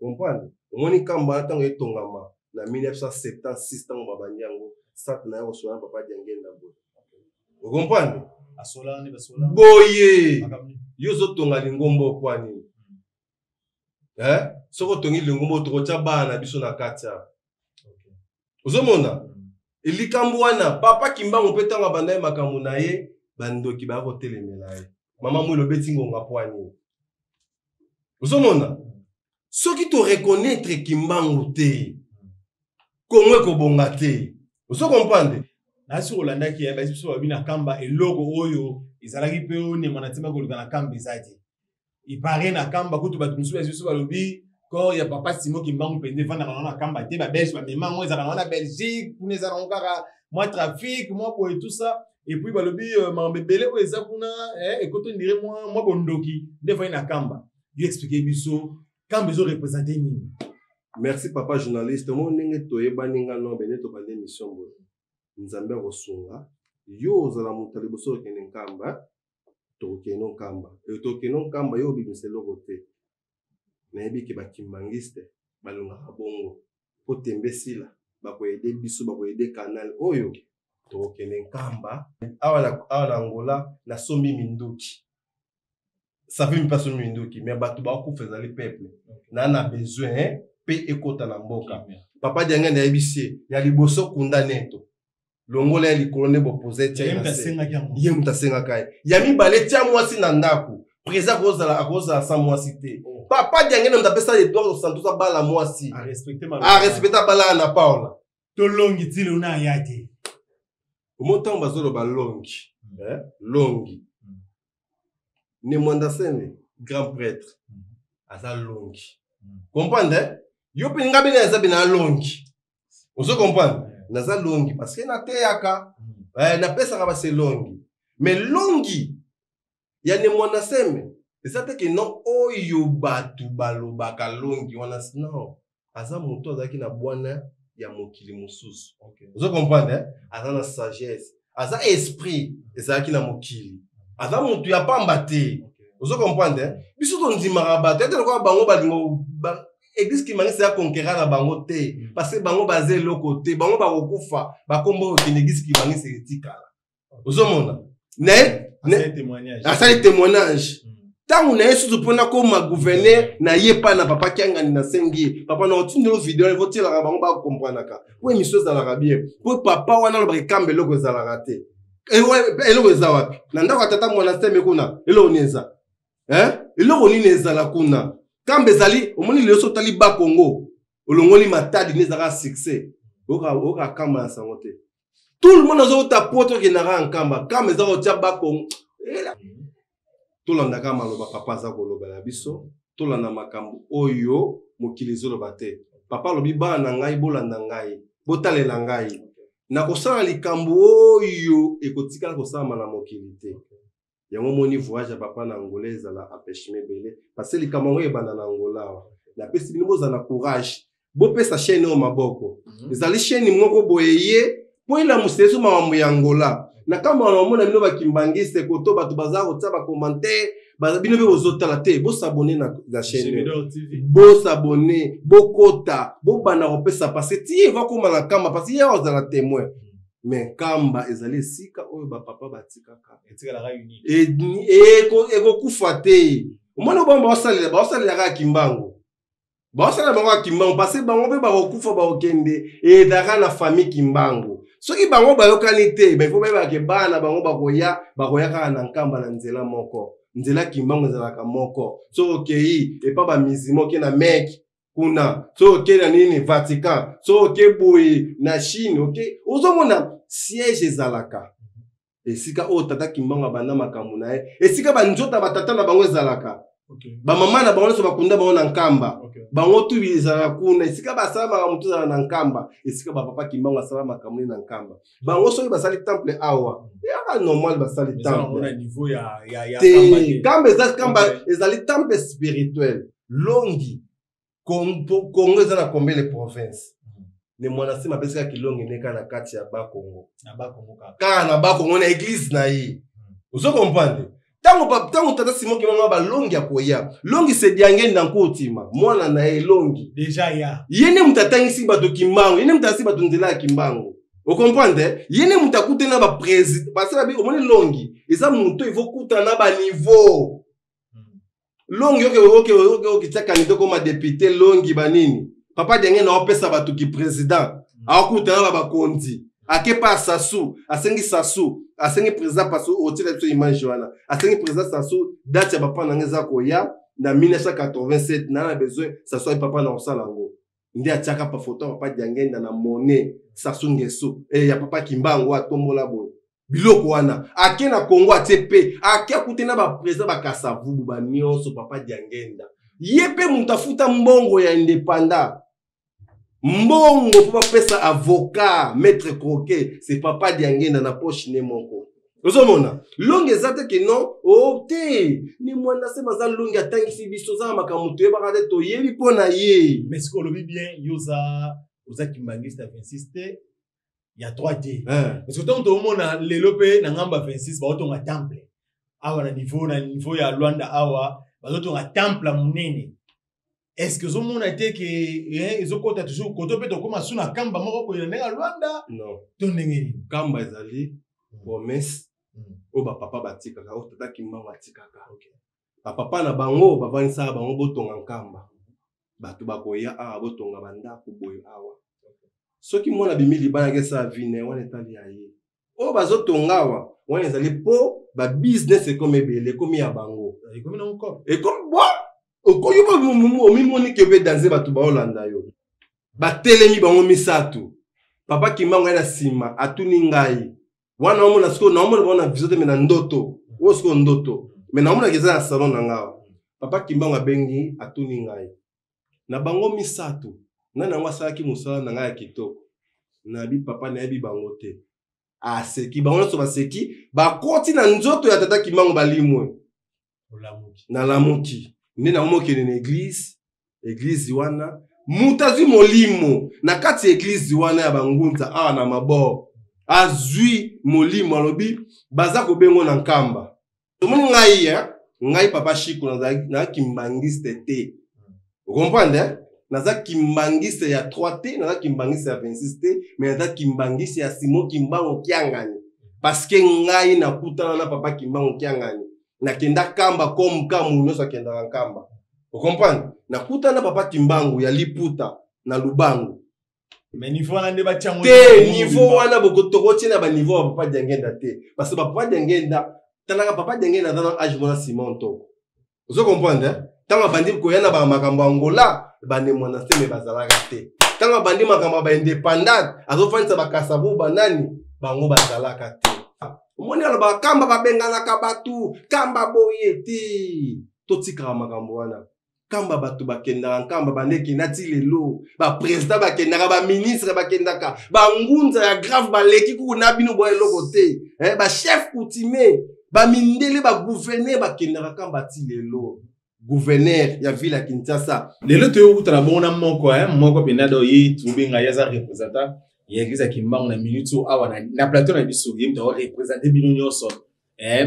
Comprendre? Omoni Nkamba wana ntango etongama na 1976, ntango babandi yango, sat na ye kosola papa Diangenda boye. Okomprendre? Boye yo ozotonga lingomba okwa nini? Eh? Soki otongi lingomba, tokotya bana na biso na kati awa. Ozomona likambo wana, papa Kimbangu mpe ntango abanda ye makambo na ye, bandoki baya kotelemela ye. Mama Mwilo, obeti ngonga mpo nini? Ozomona, soki toreconnaître Kimbangu te, Kongo ekobonga te. Ozo comprendre? Nasi olandaki ya basi biso babi na Kamba, eloko oyo ezalaki mpe onema na ntima koluka na Kamba eza te. Ipare na Kamba kutu bato mosusu basi biso balobi corps ya papa Simo Kimbangu mpenza evandaka nango na Kamba te. Babelge bamema yango, ezalaka nango na Belgique kuna, eza nango kaka mwa trafic mwa boye, tout ça. Et puis balobi makambo ebele oyo eza kuna, ekoto ndire mwa bondoki nde efandi na Kamba. Yo explike biso, Kamba ezorepresente nini? Merci, papa journaliste. Mo ndenge toyebani, nga no bene tobandi émission boye, Nzambe akosunga yo, ozala moto ya liboso okende Nkamba. Tokokende Nkamba, tokende Nkamba, yo obimisa eloko te. Nayebi ke bakimbangiste balongaka bongo mpo tembe esila, bakoaider biso, bakoaider canal oyo. Tokokende Nkamba. Awa na Angola nasombi minduki, safi mpe asombi minduki, mais bato bakufa ezali peuple na besoin mpe ekota na mboka. Papa Diangende ayebisi ye ya liboso, kunda neto, longola ya likolo nde bopoze, tia ye. Moto asengaka ye ya mibale, tia mwasi na ndako. Président akozala sa mwasi te. Oh. Papa Diangende moto apesa Eduardo Santos abala mwasi, arespecte, abalaka na Paola. Tolongi ti lelo na aya te. Omo ntango bazoloba longi, longi Ne Mwanda Sene, grand prêtre, aza longi. Comprendre? Yo mpe nga bene aza bene alongi. Ozo comprendre? Naza longi parce que nateyaka, napesaka basi elongi. Mais longi ya Ne Mwanda Seme eza te ke non oyo bato balobaka longi wana. Non, aza moto azalaki na bwana ya mokili mosusu. Ozo comprendre? Aza na sagesse, aza esprit ezalaki na mokili, aza motu ya pamba te. Ozo comprendre? Biso tondimaka bato ete lokola bango balingo église kimbanguiste ya conquérant na bango te, parce que bango baza eloko te. Bango bakokufa, bakombo okende, église kimbanguiste etikala. Ozomona na ye asali témoignage ntango na ye susu mpona koma gouverneur na ye pa na papa Kiangani. Nasengi ye, papa, na otindelo video wana, votielaka bango bakomprenaka po émission ezalaka bien, po papa wana alobaka ekamba eloko ezalaka te. Eloko eza wapi na ndako ya tata Mwana Seme kuna? Eloko nini eza? Eloko nini ezala kuna? Kamba ezali, omoni lelo so otali Bakongo, olongoli Matadi nde ezalaka succès. Oyoka kamba na sango te. Tout le monde azokota poto, okendaka Nkamba, kamba eza kotia Bakongo. Tolandaka maloba papa aza koloba na biso, tolanda makambo oyo mokili ezoloba te. Papa alobi: "Bana na ngai, bolanda ngai, botalela ngai, nakosala likambo oyo ekotikala kosalama na mokili te." Yango moni voyage ya papa na Angola ezala empêchement ebele, parce que likambo yango ebanda na Angola awa. Napesi bino, bozala na courage, bopesa chaîne oyo maboko. Ezali chaîne moko boye ye mpo elamusa ezo makambo ya Angola na kambo wana. Omona bino bakimbangiste koto, bato baza kotia bacommentaire, bino mpe bozotala te. Bos'abonner na chaîne, bos'abonner, bokota, bobanda kopesa, parce que ti eva koma na Nkamba, parce que ye ozala témoin. Mais Nkamba ezali esika oyo bapapa batikaka, ekokufa te. Omoni, bango baosalela kaka Kimbangu, baosala bango ya Kimbangu, parce bango mpe bakokufa, bakokende, ezalaka na famille Kimbangu. Soki bango bayokani te, mais faut bayebaka ke bana bango bakoya, bakoya kaka na Nkamba na nzela moko. Nzela Kimbangu ezalaka moko. Soki okei epa bamizima, oke na Mecque kuna, soki oke na nini, Vatican, soki oke boye na Chine, oke, ozomona siège ezalaka esika oyo tata Kimbangu abanda makambo na ye, esika banzota ya batata na bango ezalaka, bamama na bango nyonso bakunda bango na Nkamba. Bango tu ezalaka kuna, esika basala makambo tu ezala na Nkamba, esika bapapa Kimbangu asala makambo na Nkamba. Bango soki basali temple awa, eyaka normal, basali temple te. Kamba eza Kamba, ezali temple spirituel. Longi Congo eza na combien de province? Ne Mwana Nsemi apesaka kilongi nde kaka na kati ya Bakongo, kaka na Bakongo, na église na ye. Ozo comprendre? Ntango ntango tata Simon Kimbangu balongi akoya, longi se Diangenda Nkotima, mwana na ye longi. Déjà ya. Ye nde moto atangisi bato Kimbangu, ye nde moto atangisi bato nzela ya Kimbangu. Okomprendre? Ye nde moto akutani na ba président, basala bi omoni longi, eza moto il faut kutana na ba niveau. Longi oke oke oke oke tia candidat koma député longi banini. Papa Diangenda opesa bato ki président. Akutana na bakonzi. Ake pa Sassou, asengi Sassou, asengi président Passo otila biso image wana. Asengi président Sassou date ya papa na ngeza koya na 1987 na na besoin Sassou ay papa na osala ngo. Nde atiaka pa photo papa Diangenda na monnaie Sassou Nguesso eh ya papa Kimbangu atombola boye. Biloko wana ake na Congo atie pe ake akute na ba président ba Kasavubu ba nyonso papa Diangenda. Ye pe mutu afuta mbongo ya indépendant. Mbongo po bapesa avocat maître Croquet, c'est papa Diangenda na poche ne moko. Ozomona longi eza te ke non o te ni mwana se baza longi atangisi biso za makambo toyebaka te toyebi mpo na ye. Mais ce que olobi bien yo oza kimbangiste ya 26 te ya 3 te. Parce que ntango toomona lelo mpe na ngambo ya 26 baotonga temple awa na niveau ya Luanda awa bazotonga temple ya monene. Est-ce que ozomona te ke ezokota toujours koto mpe tokóma su na kamba moko boye na ndenge ya Luanda? Non. To ndenge nini? Kamba ezali promesse oyo bapapa batikaka, oyo tata Kimbangu atikaka. Bapapa na bango bavanisaka bango botonga nkamba. Bato bakoya awa botonga bandako boye awa. Soki mwana abimi libanda ke sa vie na ye, wana etali ya ye. Oyo bazotonga awa, wana ezali po ba business ekomi ebele, ekomi ya bango. Ekomi na mokolo. Ekomi bo, okoki bo omimoni ke obe danse bato baolanda yo. Batelemi bango misato. Papa Kimbangu aye na nsima, atuni ngai. Wana omona sikoyo, naomona bango na vision te, mais na ndoto. Oyo sikoyo ndoto. Mais naomonaka eza na salon na ngai. Papa Kimbangu abengi, atuni ngai. Na bango misato, nani yango asalaki mosala na ngai ya kitoko? Nabi papa nayebi bango te. Aseki, bango nyonso baseki, bakoti na nzoto ya tata Kimbangu balimwe. Olamuki. Nalamuki. Nde nango mokende na église, église wana, moto azwi molimo na kati ya église wana ya bangunza awa na mabor. Azwi molimo alobi baza kobengo na nkamba. Tomoni ngai, hein? Ngai papa Chico nazalaki kimbangiste te. Vous comprenez, hein? Naza kimbangiste ya 3 te, naza kimbangiste ya 26 te, mais naza kimbangiste ya Simon Kimbangu Kiangani. Parce que ngai nakutana na papa Kimbangu Kiangani. Nakenda kamba comme kamu nyonso akendaka nkamba. Vous comprenez? Nakutana na papa Kimbangu ya Liputa na Lubangu. Mais niveau wana nde batia ngo te, niveau wana boko tokotie na ba niveau ya papa Diangenda te. Parce que papa Diangenda, talaka papa Diangenda aza na âge mona Simon Toko. Ozo comprendre, hein? Tango abandi koya na ba makambo ya Angola, ba ne mwana seme bazalaka te. Tango abandi makambo ya ba indépendant, azofandisa ba Kasavubu ba nani, bango bazalaka te. Omoni alobaka kamba babenganaka bato, kamba boye te. Totikaka makambo wana. Kamba bato bakendaka nkamba bandeke na ti lelo, ba président bakendaka, ba ministre bakendaka, ba ngunza ya grave baleki kuku na bino boya eloko te. Ba chef coutumier, ba mindele, ba gouverneur bakendaka kamba ti lelo. Gouverneur ya ville ya Kinshasa. Lelo toyo kutana bongo na moko, hein, moko pena do ye tobenga ye aza représentant ya église ya Kimbangu na minute oyo awa na plateau na biso, ye moto areprésenter bino nyonso.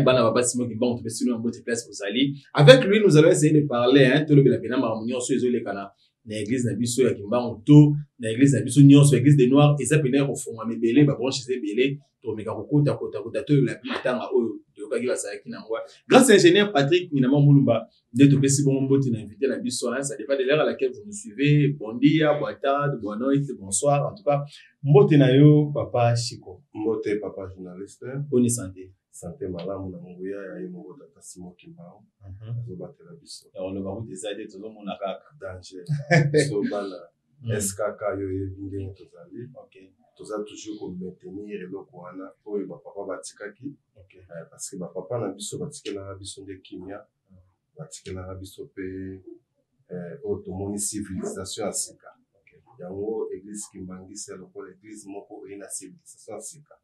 Bana baba Simon Kimbangu, topesi bino mbote place bozali. Avec lui, nous allons essayer de parler, hein, tolobela pena makambo nyonso ezoleka na église na biso ya Kimbangu to na église na biso nyonso, église des Noirs, eza pena ya kofungwama ebele, ba branche eza ebele, tomeka kokota, kota, kota, toyebela pe matanga oyo toyokaki bazalaki na yango. Grâce à ingénieur Patrick Minama Mulumba, nde topesi bongo mbote na invité na biso, hein, ça dépend de l'heure à laquelle vous nous suivez. Bon dia, boa tarde, boa noite, bonsoir. En tout cas, mbote na yo papa Chico. Mbote papa journaliste. Bonne santé. Santé malamu na nguya ya ye moko tata Simon Kimbangu. Azobatela biso. Ya koloba kutu eza te, tozomona kaka. Danger. Biso bana SKK yo oyebi ndenge tozali. Toza toujours ko maintenir eloko wana oyo ba papa batikaki. Parce que ba papa na biso batikelaka biso nde kimia, batikelaka biso pe oyo tomoni civilisation ya sika. Yango église Kimbanguiste ya lokola église moko oye na civilisation ya sika.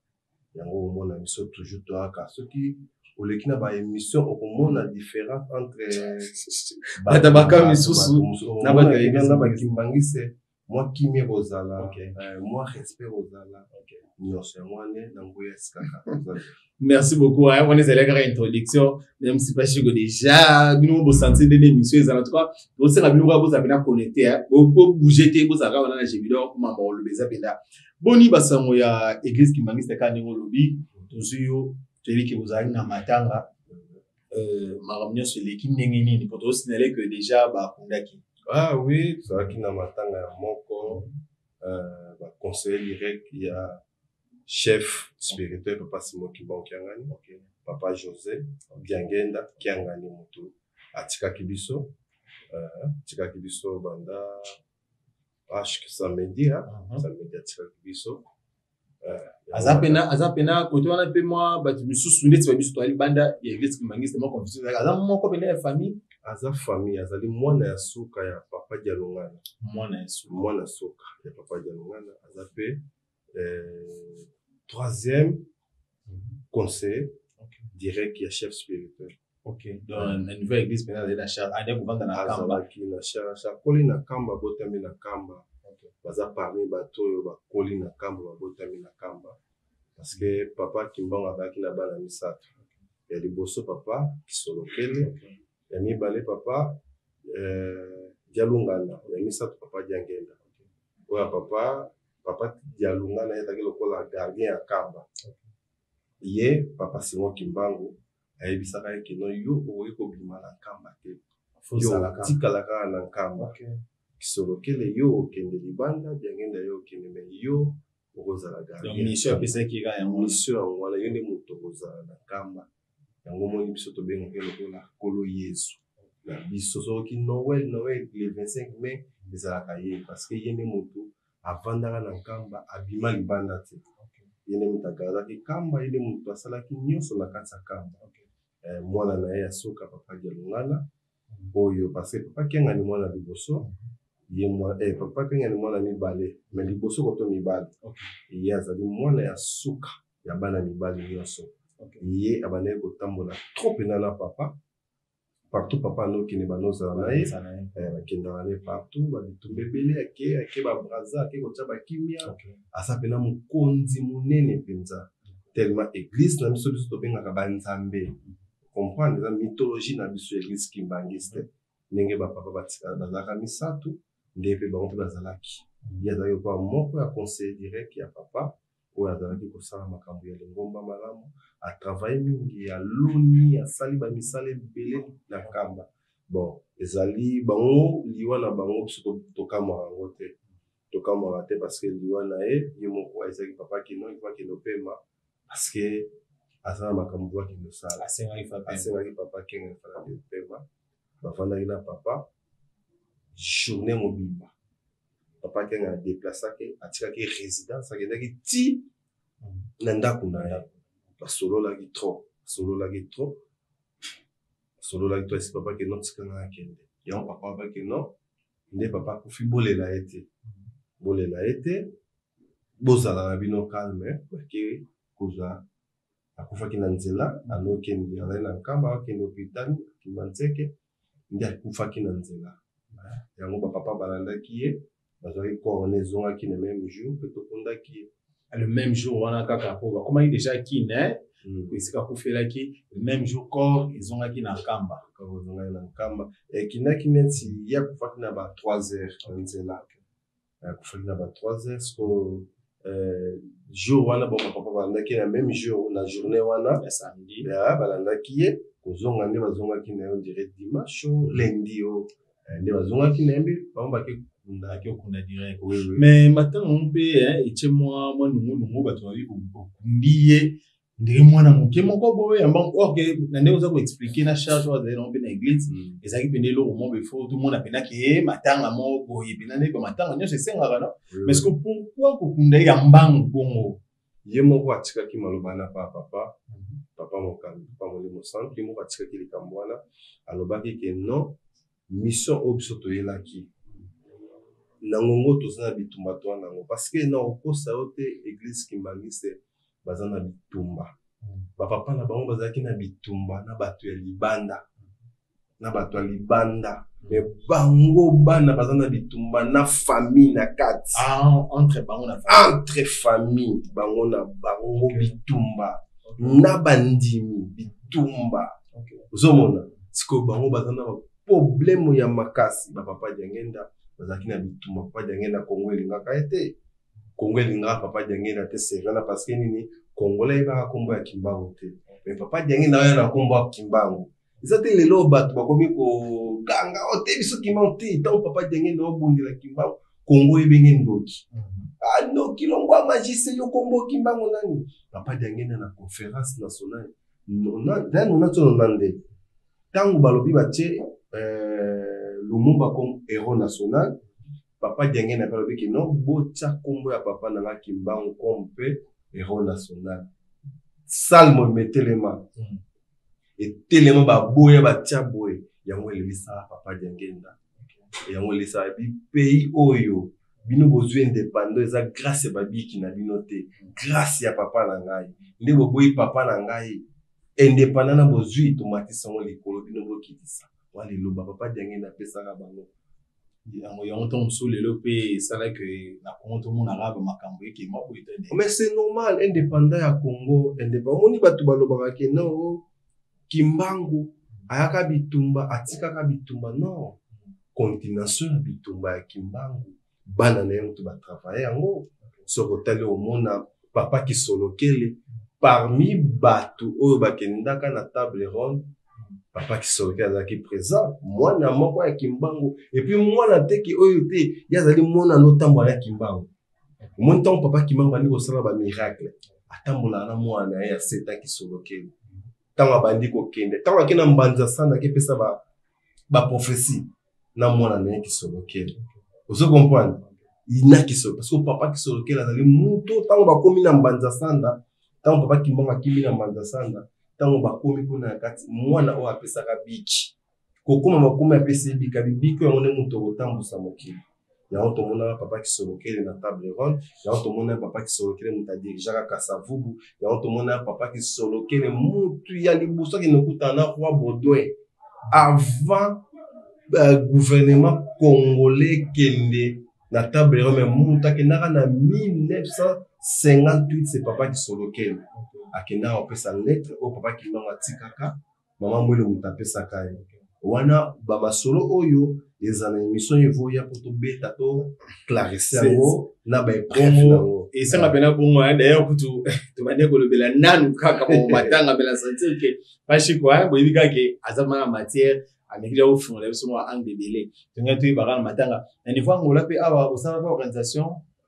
Yango omona biso toujours toyaka. Soki oleki na ba émission okomona différence entre Bato baka misusu bato mosusu. na bato ya Okomona église na ba Kimbanguiste. Mwa kimia ekozala, mwa respect ekozala. Nyonso yango wana na nguya esikaka. Merci beaucoup. Hein. On est allé à introduction. Même si pas chico déjà, bino bo sentir ndenge émission ezala. En tout cas, tosenga bino kaka bozala mpenza connecté, hein. Bo bouger te, bozala kaka wana na Gemidor, mama olobi eza mpenza. Boni basango ya église kimbanguiste kaka ndenge olobi, tozwi yo, toyebi ke bozalaki na matanga. Makambo nyonso eleki ndenge nini po tosignaler que déjà bakundaki? Ah oui, tozalaki na matanga ya moko ba conseiller direct ya chef spirituel papa Simon Kimbangu Kiangani, papa José Diangenda Kiangani, mutu atikaki biso, atikaki biso banda samedi, samedi atikaki biso. Aza pena kote wana mpe mwa bato misusu ndeti babiso toyali banda ya église kimbanguiste, mwa confusion. Aza moko pena ya famille? Aza famille, azali mwana ya suka ya papa Dialungana. Mwana ya suka. Mwana suka ya papa Dialungana, aza mpe troisième conseiller direct ya chef spirituel. Ok, donc na niveau ya église mpenza azali na charge, ade kovanda na Kamba. Azalaki na charge, akoli na Kamba, abotami na Kamba. Baza parmi bato oyo bakoli na Kamba, babotami na Kamba, parce que papa Kimbangu azalaki na bana misato. Ya liboso papa Kisolokele, ya mibale papa Dialungana, ya misato papa Diangenda. Oyo ya papa Dialungana, ye azalaki lokola gardien ya Kamba. Ye papa Simon Kimbangu ayebisaka ye keno yo okoki kobima na Nkamba te, yo otikala kaka na Nkamba. Kisolokele yo okende libanda, Diangenda yo okende, mais yo okozala gardien. Mission apesaki kaka yango. Mission yango wana, yo nde moto okozala na Nkamba. Yango moni biso tobengaki lokola Nkolo Yesu na biso. Soki Noël, Noël le 25 mai ezalaka ye, parce que ye nde moto avandaka na Nkamba, abima libanda te. Ye nde moto agardaki Kamba, ye nde moto asalaki nyonso na kati ya Kamba. Mwana na ye ya suka papa Dialungana oyo, parce que papa Kiangani mwana liboso, ye papa Kiangani mwana mibale, mais liboso koto mibale. Ye azali mwana ya suka ya bana mibali nyonso. Ye abandaki kotambola trop mpena na papa partout. Papa anokende, banozala na ye, bakendaka ne partout, babitumba ebele, ake babraza, ake kotia bakimia. Aza mpena mokonzi monene mpenza, tellement église na biso, biso tobengaka banzambe. Comprendre, eza mythologie na biso ya église kimbanguiste, ndenge bapapa bazalaka misato, nde mpe bango mpe bazalaki. Ye azalaki lokola moko ya conseiller direct ya papa, oyo azalaki kosala makambo ya lingomba malamu. Atravaille mingi, aloni, asali bamisala ebele na Nkamba. Bon, ezali bango liwa na bango, biso tokamwaka yango te, tokamwaka te, parce que liwa na ye, ye moko ezalaki papa kino il faut akende opema, parce que aza na makambo akende osala. Asengaki papa Kenge afala opema. Bafandaki na papa journée mobimba. Papa Kenge adéplaçaki, atikaki résidence, akendaki ti na ndako na ye. Basololaki trop, basololaki trop, basololaki trop. Esi papa keno tikanga akende yango, papa bakeno nde papa akufi, bolela ye te, bolela ye te, bozala na bino calme. Bake kozwa, akufaki na nzela, anokende, azali na Nkamba, akende hôpital Kimbanseke, nde akufaki na nzela yango. Bapapa balandaki ye, bazwaki corps wana, ezongaki na même jour mpe tokundaki ye. Le même jour wana kaka, po bakomaki déjà Kine, esika akufelaki, le même jour corps ezongaki na Nkamba. Corps ezongaki na Nkamba, ekendaki neti ye akufaki na ba 3 heures na nzela, akufaki na ba 3 heures. So jour wana, bon, bapapa balandaki na même jour, na journée wana. Ya samedi. Balandaki ye kozonga, nde bazongaki na ye, on dirait dimanche o lundi o nde bazongaki na ye, mpe bango bake kokunda. Ake kokunda direct. Oui, oui. Mais matango mpe etie mwa nungunungu, bato babi okundi ye ndenge mwana moke moko boye yamba, or que na ndenge oza koexpliquer na charge oyo azali nango mpe na église, ezalaki mpena eloko moko befo tomona mpena ke matanga moko boye mpena nde bamatanga nyonso esengaka, no? Mais ce que pourquoi kokunda ye ya mbangu bongo? Ye moko atikaki maloba na pa papa mokambi, papa Molimo Santu. Ye moko atikaki likambo wana, alobaki ke non, mission oyo biso toyelaki na ngongo, toza na bitumba to wana yango, parce que na kokosa yo te, église kimbanguiste baza na bitumba. Bapapa na bango bazalaki na bitumba na bato ya libanda, na bato ya libanda. Mais bango bana baza na bitumba na famille na kati. Ah, entre bango na famille. Entre famille bango na bango bitumba. Na bandimi bitumba. Ozomona sikoyo bango baza na problème ya makasi. Ba papa Diangenda bazalaki na bitumba. Papa Diangenda Congo elingaka ye te. Congo elingaka papa Diangenda te, c'est vrai parce que nini, Congolais ayebaka kombo ya Kimbangu te. Mais papa Diangenda aya na kombo ya Kimbangu. Eza te lelo bato bakomi koganga o te biso Kimbangu te. Ntango papa Diangenda obundela Kimbangu, Congo ebenge ndoki. Ah ndoki longwa magicien yo kombo Kimbangu nani? Papa Diangenda na conférence nationale nona nona nde ntango balobi batie Lumumba comme héros national, papa Diangenda mpe alobi ke non, botia kombo ya papa na nga Kimbangu comme mpe héros national. Salmo emetelema etelema, baboya batia boye, yango elelisaka papa Diangenda, yango elelisaka bi pays oyo bino bozwi indépendant eza grâce ya babiki na bino te, grâce ya papa na ngai nde boboyi papa na ngai. Indépendant na bozwi, tomatisa yango likolo, bino bokitisa. Wana liloba papa Diangenda apesaka bango. Yango ntango mosusu lelo mpe esalaki na Congo tomonaka bamakambo ekema boye te. Mais c'est normal, indépendant ya Congo, indépendant. Omoni bato balobaka ke non, Kimbangu ayaka bitumba, atikaka bitumba. Non, continuation ya bitumba ya Kimbangu, bana na ye moto batravaille yango. Soki otali, omona papa Kisolokele parmi bato oyo bakendaka na table ronde, papa Kisolokele azalaki présent, mwana moko ya Kimbangu. Et puis mwana teki oyo te, ye azali mwana notambola ya Kimbangu. Omoni ntango papa Kimbangu bandi kosala bamiracle, atambolaka na mwana na ye ya seta Kisolokele. Ntango abandi kokende, ntango ake na Mbanza Sanda, akepesa baprophétie na mwana na ye Kisolokele. Ozo comprendre na Kisolo, parce que papa Kisolokele azali mutu. Ntango bakomi na Mbanza Sanda, ntango papa Kimbangu akimi na Mbanza Sanda, ntango bakomi kuna na kati, mwana oyo apesaka biki kokóma makomi, apesi ebika bibiki yango nde moto okotambusa mokili. Yango tomonaka papa Kisolokele na table ronde, yango tomonaka papa Kisolokele moto adirigeaka Kasavubu, yango tomonaka papa Kisolokele mutu ya liboso akende kokutana na roi Baudouin avant gouvernement congolais kende na table ronde. Mais mutu akendaka na 1958, c'est papa Kisolokele akendaka kopesa lettre oyo papa Kimbangu atikaka mama Mwele, moto apesaka ye wana. Bamasolo oyo eza na émission evoya mpo tobeta to clarisse yango na baépreuve nango. Esanga mpena bongo. D'ailleurs kutu tobandi kolobela nanu kaka matanga, mpe na sentir ke Pashiko boyebi kaka ke aza mana matière, amekili akofungola biso mwa angle ebele. Tongai toyebaka na matanga na niveau Angola mpe awa osala mpe organisation.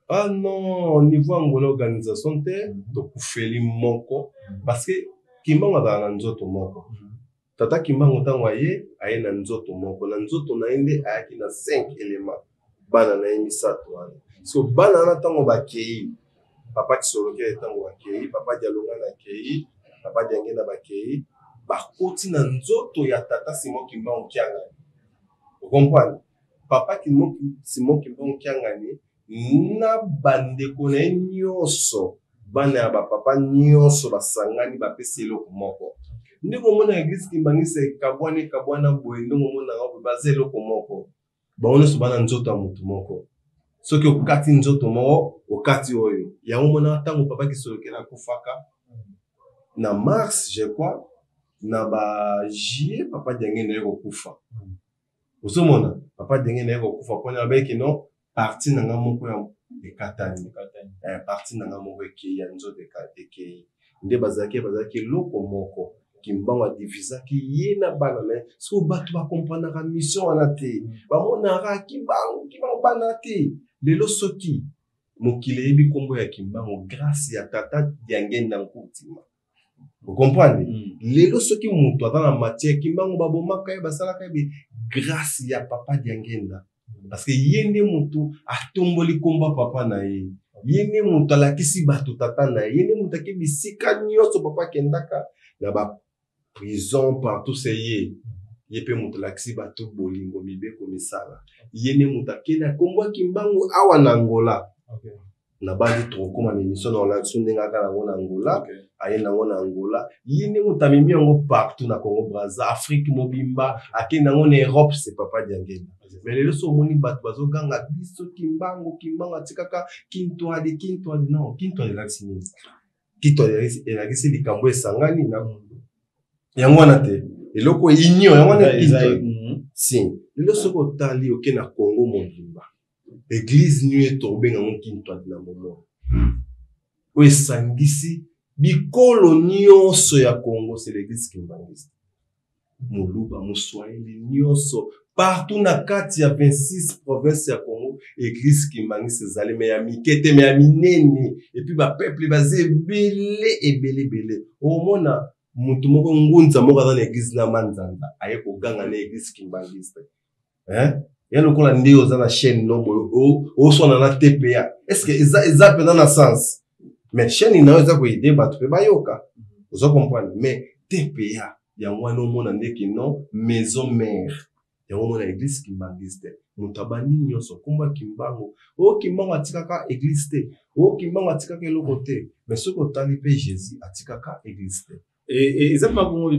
Ah non, niveau Angola organisation te. Tokufeli moko parce que Kimbangu azala na nzoto moko. Tata Kimbangu ntango aye, aye na nzoto moko, na nzoto na ye nde ayaki na 5 éléments, bana na ye misato wana. So bana wana ntango bakei, papa Kisolokele ntango bakei, papa Dialongana akei, papa Diangenda bakei, bakoti na nzoto ya tata Simon Kimbangu Kiangani. Ocomprendre, papa Simon Kimbangu Kiangani na bandeko na ye nyonso, bana ya bapapa nyonso basangani, bapesi eloko moko. Ndenge omona église kimbangisa ekabwana ekabwana boye, ndenge omonaka boye, baza eloko moko, bango nyonso bana nzoto ya motu moko. Soki okati nzoto moko, okati oyo. Yango omonaka ntango papa Kisolokele akufaka na mars, je crois na ba juillet, papa Diangenda ye kokufa. Ozomona papa Diangenda ye kokufa mpona abeki non, partie na nga moko ya ekatani, partie na nga moko ekei ya nzoto ekei. Nde bazalaki eloko moko. Kimbangu adivisaki ye na bana na ye. Soki bato bakomprenaka mission wana te, bamonaka Kimbangu, Kimbangu, bana te. Lelo soki mokili eyebi nkombo ya Kimbangu, grâce ya tata Diangenda Nkutima. Ocomprendre, lelo soki moto aza na matière Kimbangu, babomaka ye, basalaka ye, grâce ya papa Diangenda, parce que ye nde moto atomboli nkombo ya papa na ye, ye nde moto alakisi bato tata na ye, ye nde moto ake bisika nyonso papa akendaka na baprison partout. Se ye, ye mpe moto alakisi bato bolingo, mibeko, misala. Ye nde moto akende akombwaki mbangu awa na Angola. Nabandi tokokóma na émission na olakisi ndenge aka nango na Angola. Aye nango na Angola, ye nde moto amemi yango partout na Congo Braza, Afrique mobimba, akende yango na Europe, c'est papa Diangenda. Mais lelo so omoni bato bazoganga biso Kimbangu, Kimbangu atikaka Kintwadi, Kintwadi, non, Kintwadi elakisi nini? Kintwadi elakisi likambo esangani na yango wana te, eloko union yango wana Kintwadi. Si lelo soki otali oke na Congo mobimba, église nini tokobenga yango Kintwadi na momo oyo esangisi bikolo nyonso ya Congo? C'est l'église kimbanguiste. Moluba, moswahili, nyonso partout na kati ya 26 province ya Congo, église kimbanguiste ezali, mais ya mike te, mais ya minene. Et puis bapeuple baza ebele ebele ebele. Omona motu moko, ngunza moko aza na église na manzanza, aye koganga na église kimbanguiste, hein? Ya lokola nde oza na chaîne no boye, oswana na TPA, est ce que eza mpenza na sens? Mais chaîne na yo eza koaider bato mpe bayoka, oza comprendre. Mais TPA yango wana omona ndeke non, maison mère yango omona église kimbanguiste. Moto abandi nyonso nkombo ya Kimbangu, oyo Kimbangu atikaka église te, oyo Kimbangu atikaka eloko te. Mais soki otali mpe, Jésus atikaka église te. Eza mpe bongo,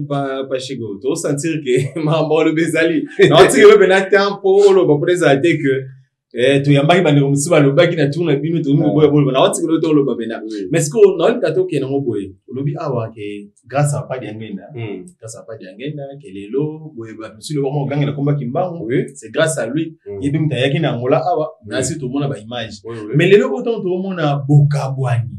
Pashiko, tosentir ke makambo oloba ezali naotikelo mpe na temps mpo oloba, mpona ezala te ke toyambaki bandeko mosusu balobaki na tour na bino, tolingi koboya boloba, naotikelo te oloba mpena. Mais sikoyo naolinga tokende yango boye: olobi awa ke grâce à papa Diangenda, grâce à papa Diangenda ke lelo boye bato mosusu loba moko ogangela komba Kimbangu, c'est grâce à lui. Ye mpe moto ayaki na Angola awa, nasi tomona baimage. Mais lelo oyo ntango toomona bokabwani,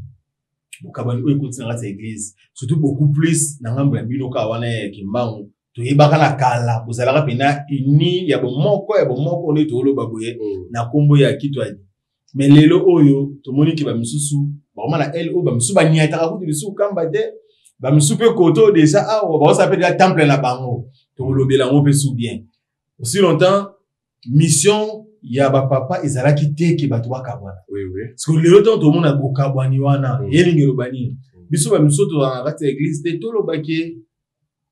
bokabwani oyo ekoti na kati ya église, surtout beaucoup plus na ngambo ya bino kaka wana ya Kimbangu, toyebaka na kala bozalaka mpena uni ya bomoko, ya bomoko nde tooloba boye na nkombo ya Kitwadi. Mais lelo oyo tomoni ke bamisusu bakoma na ele oyo, bamisusu baniataka kutu lisusu kamba te, bamisusu mpe koto déjà awa baosala mpe deja temple na bango. Tokolobela yango mpe su bien. Aussi longtemps mission ya bapapa ezalaki te ke bato bakabwana. Parce que lelo ntango tomona bokabwani wana, elingi eloba nini? Biso bamisusu tozala na kati ya église te, tolobaki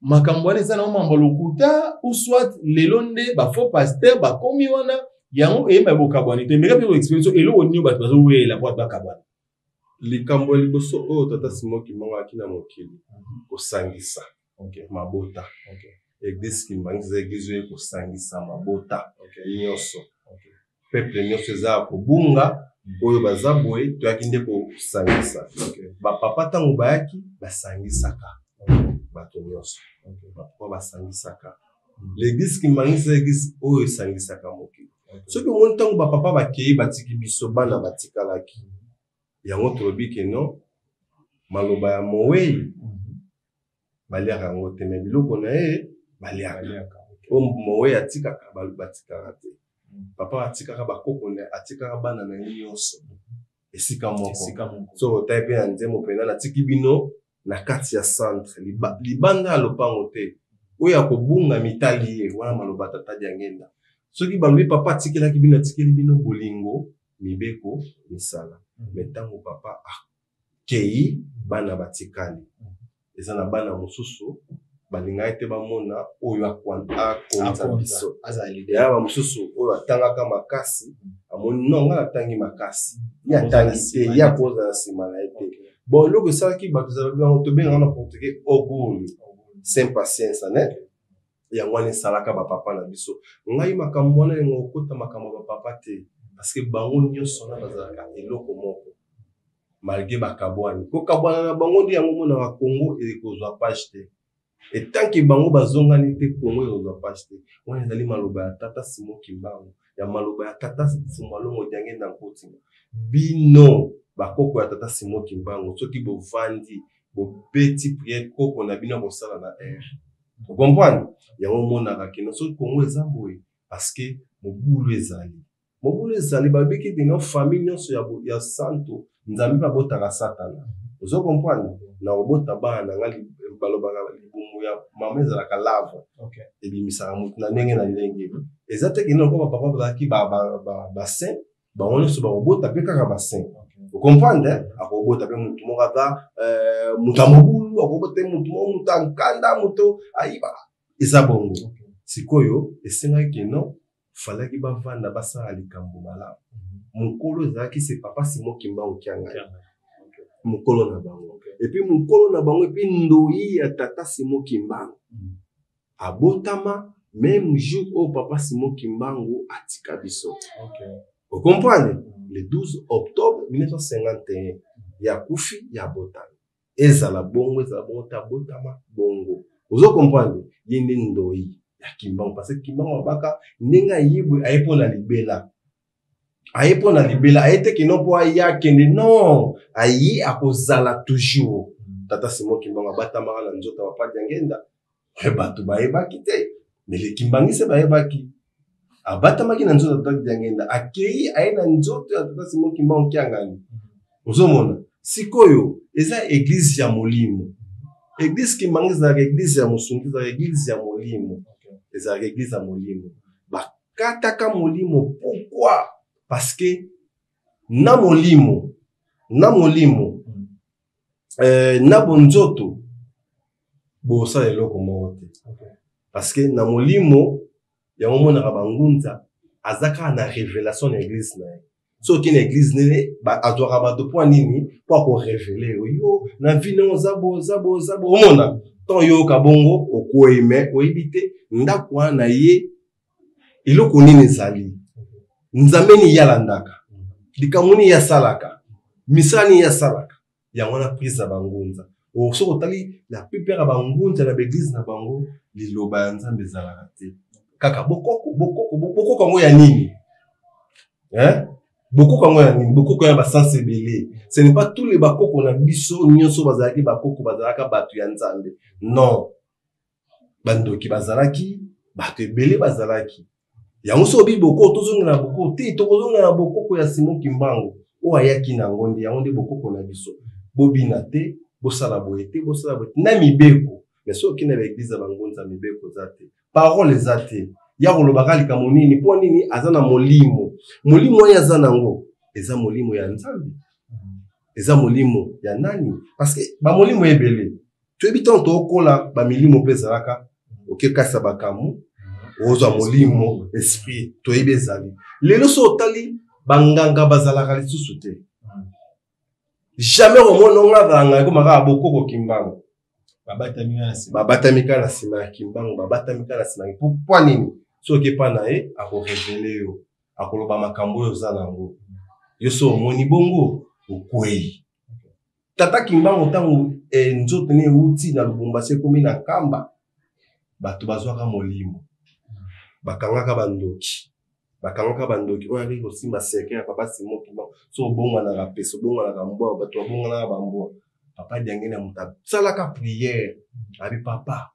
makambo wana eza na mambo lokuta, ou soit lelo nde bafaux pasteur bakomi wana, yango eyemba bokabwani. Toyembeka mpe koexpliquer so eloko nini bato bazowela po bato bakabwana. Likambo ya liboso oyo tata Simon Kimbangu ayaki na mokili kosangisa mabota. Église kimbanguiste eza église oyo ekosangisa mabota nyonso, peuple nyonso eza ya kobunga oyo baza boye. Toyaki nde kosangisa. Bapapa ntango bayaki, basangisaka bato nyonso. Bapapa basangisaka. L'église kimbanguiste eza église oyo esangisaka mokili. Soki omoni ntango bapapa bakei, batiki biso bana batikalaki, yango tolobi ke non, maloba ya mowei baliaka yango te, mais biloko na ye baliaka. Oyo mowei atikaka, batikaka te. Papa atikaka bakoko na ye, atikaka bana na ye nyonso esika moko. So otali mpe na nzembo mpena, natiki bino na kati ya centre, libanda ya lopango te, oyo akobunga mitali ye. Wana maloba tata Diangenda. Soki balobi papa atikelaki bino, atikeli bino bolingo, mibeko, misala. Mais ntango papa akei, bana batikali. Eza na bana mosusu balingaki te bamona oyo akonza biso. Ya bamosusu oyo atangaka makasi, amoni non, ngai natangi makasi, ye atangi te, ye akozala nsima na ye te. Bon, eloko esalaki bato ezala bango, tobengaka na portugais orgulho, sem paciência ne. Yango wana esalaka bapapa na biso. Ngai makambo wana elinga kokota makambo ya bapapa te, parce que bango nyonso wana bazalaka eloko moko malgré bakabwani. Kokabwana na bango nde yango omonaka Congo ekozwa page te. Etanke bango bazongani te, Congo ekozwa page te. Wana ezali maloba ya tata Simon Kimbangu, ya maloba ya tata Fumalongo Diangenda Nkotima. Bino bakoko ya tata Simon Kimbangu, soki bovandi, bobeti prière, koko na bino akosala na aire. Ocomprendre? Yango omonaka keno soki Congo eza boye, parce que mobulu ezali, mobulu ezali. Balobiki ete no famille nyonso ya santo Nzambe babotaka Satana. Ozo comprendre? Na kobota bana na nga, balobaka libumu ya mama ezalaka lave, ebimisaka motu na ndenge na ndenge. Eza te kende lokola bapapa bazalaki basaint, bango nyonso bakobota mpe kaka basaint. Ocomprendre? Akobota mpe motu moko aza moto ya mobulu, akobota mpe motu moko moto ya nkanda, moto ayiba. Eza bongo. Sikoyo esengaki keno falaki bavanda, basala likambo malamu. Mokolo ezalaki se papa Simon Kimbangu Kiangani, mokolo na bango. Et puis mokolo na bango, et puis ndoyi ya tata Simon Kimbangu abotama même jour oyo papa Simon Kimbangu atika biso. Ocomprendre? Le 12 octobre 1951 ya kufi, ya botami. Ezala bongo, ezala bongo te, abotama bongo. Ozo comprendre? Ye nde ndoyi ya Kimbangu, parce que Kimbangu abaka ndenge aye boye, aye mpo na libela, aye mpo na libela, aye te kino mpo aya akende, non, aye akozala toujours. Tata Simon Kimbangu abatamaka na nzoto ya papa Diangenda, bato bayebaki te, mais les Kimbanguistes bayebaki. Abatamaki na nzoto ya tata Diangenda, akei, aye na nzoto ya tata Simon Kimbangu Kiangani. Ozomona sikoyo eza église ya molimo. Église Kimbangu ezalaka église ya mosungi, ezalaka église ya molimo, ezalaka église ya molimo. Bakataka molimo pourquoi? Parce que na molimo, na molimo, na bonzoto bosala eloko moko te. Parce que na molimo yango omonaka bangunza aza kaka na révélation na église na ye. Soki na église nene azwaka bato mpo nini? Mpo akorévéler yo, yo na vie ndenge oza bo, oza bo, oza bo. Omona ntango yoyoka bongo okwei, me oyebi te ndako wana na ye eloko nini ezali, nzambe nini ye alandaka, likambo nini ye asalaka, misala nini ye asalaka. Yango wana prise ya bangunza. Soki otali la plupart ya bangunza na baeglise na bango, liloba ya Nzambe ezalaka te, kaka bokoko, bokoko, bokoko. Yango ya nini, hein? Bokoko yango ya nini? Bokoko ya basanse ebele. Ce n'est pas tous les bakoko na biso nyonso bazalaki bakoko, bazalaka bato ya Nzambe, non. Bandoki bazalaki, bato ebele bazalaki. Yango so obi bokoko, tozongela na bokoko te, tokozongela na bokoko ya Simon Kimbangu oyo ayaki na yango nde, yango nde bokoko na biso. Bobina te, bosala boye te, bosala boye te na mibeko. Mais soki okende na baeglise ya bangunza, mibeko eza te, parole eza te. Ya kolobaka likambo nini? Mpo nini? Aza na molimo. Molimo oyo aza nango eza molimo ya Nzambe, eza molimo ya nani? Parce que bamolimo ebele toyebi, ntango tookola bamilimo mpe ezalaka, okekasa bakamu, ozwa molimo, esprit, toyebi ezali. Lelo so otali banganga bazalaka lisusu te, jamais omona onga azala nganga, ekomaka bokoko Kimbangu. Babatami kaka na nsima ya Kimbangu, babatami kaka na nsima. Mpo nini? Soki epa na ye akorévéler yo, akoloba makambo oyo oza nango, yo so omoni bongo okwei. Tata Kimbangu ntango nzoto ne euti na Lubumbashi ekomi na Nkamba, bato bazwaka molimo, bakangaka bandoki, bakangaka bandoki oyo aleki kosimba cercueil ya papa Simon Kimbangu. So obongwanaka pesa, obongwanaka mbwa, bato babongwanaka bambwa. Papa Diangenda moto asalaka prière, abi: "Papa,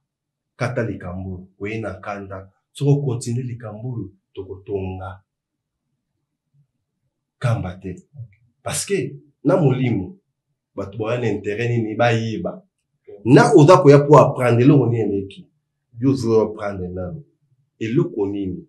kata likambo oyo, oye na kanda, soki okontinue likambo oyo, tokotonga Kamba te." Parce que na molimo bato baya na intérêt nini? Bayeba na oza koya mpo apprendre eloko nini eleki yo, ozo apprendre nano eloko nini.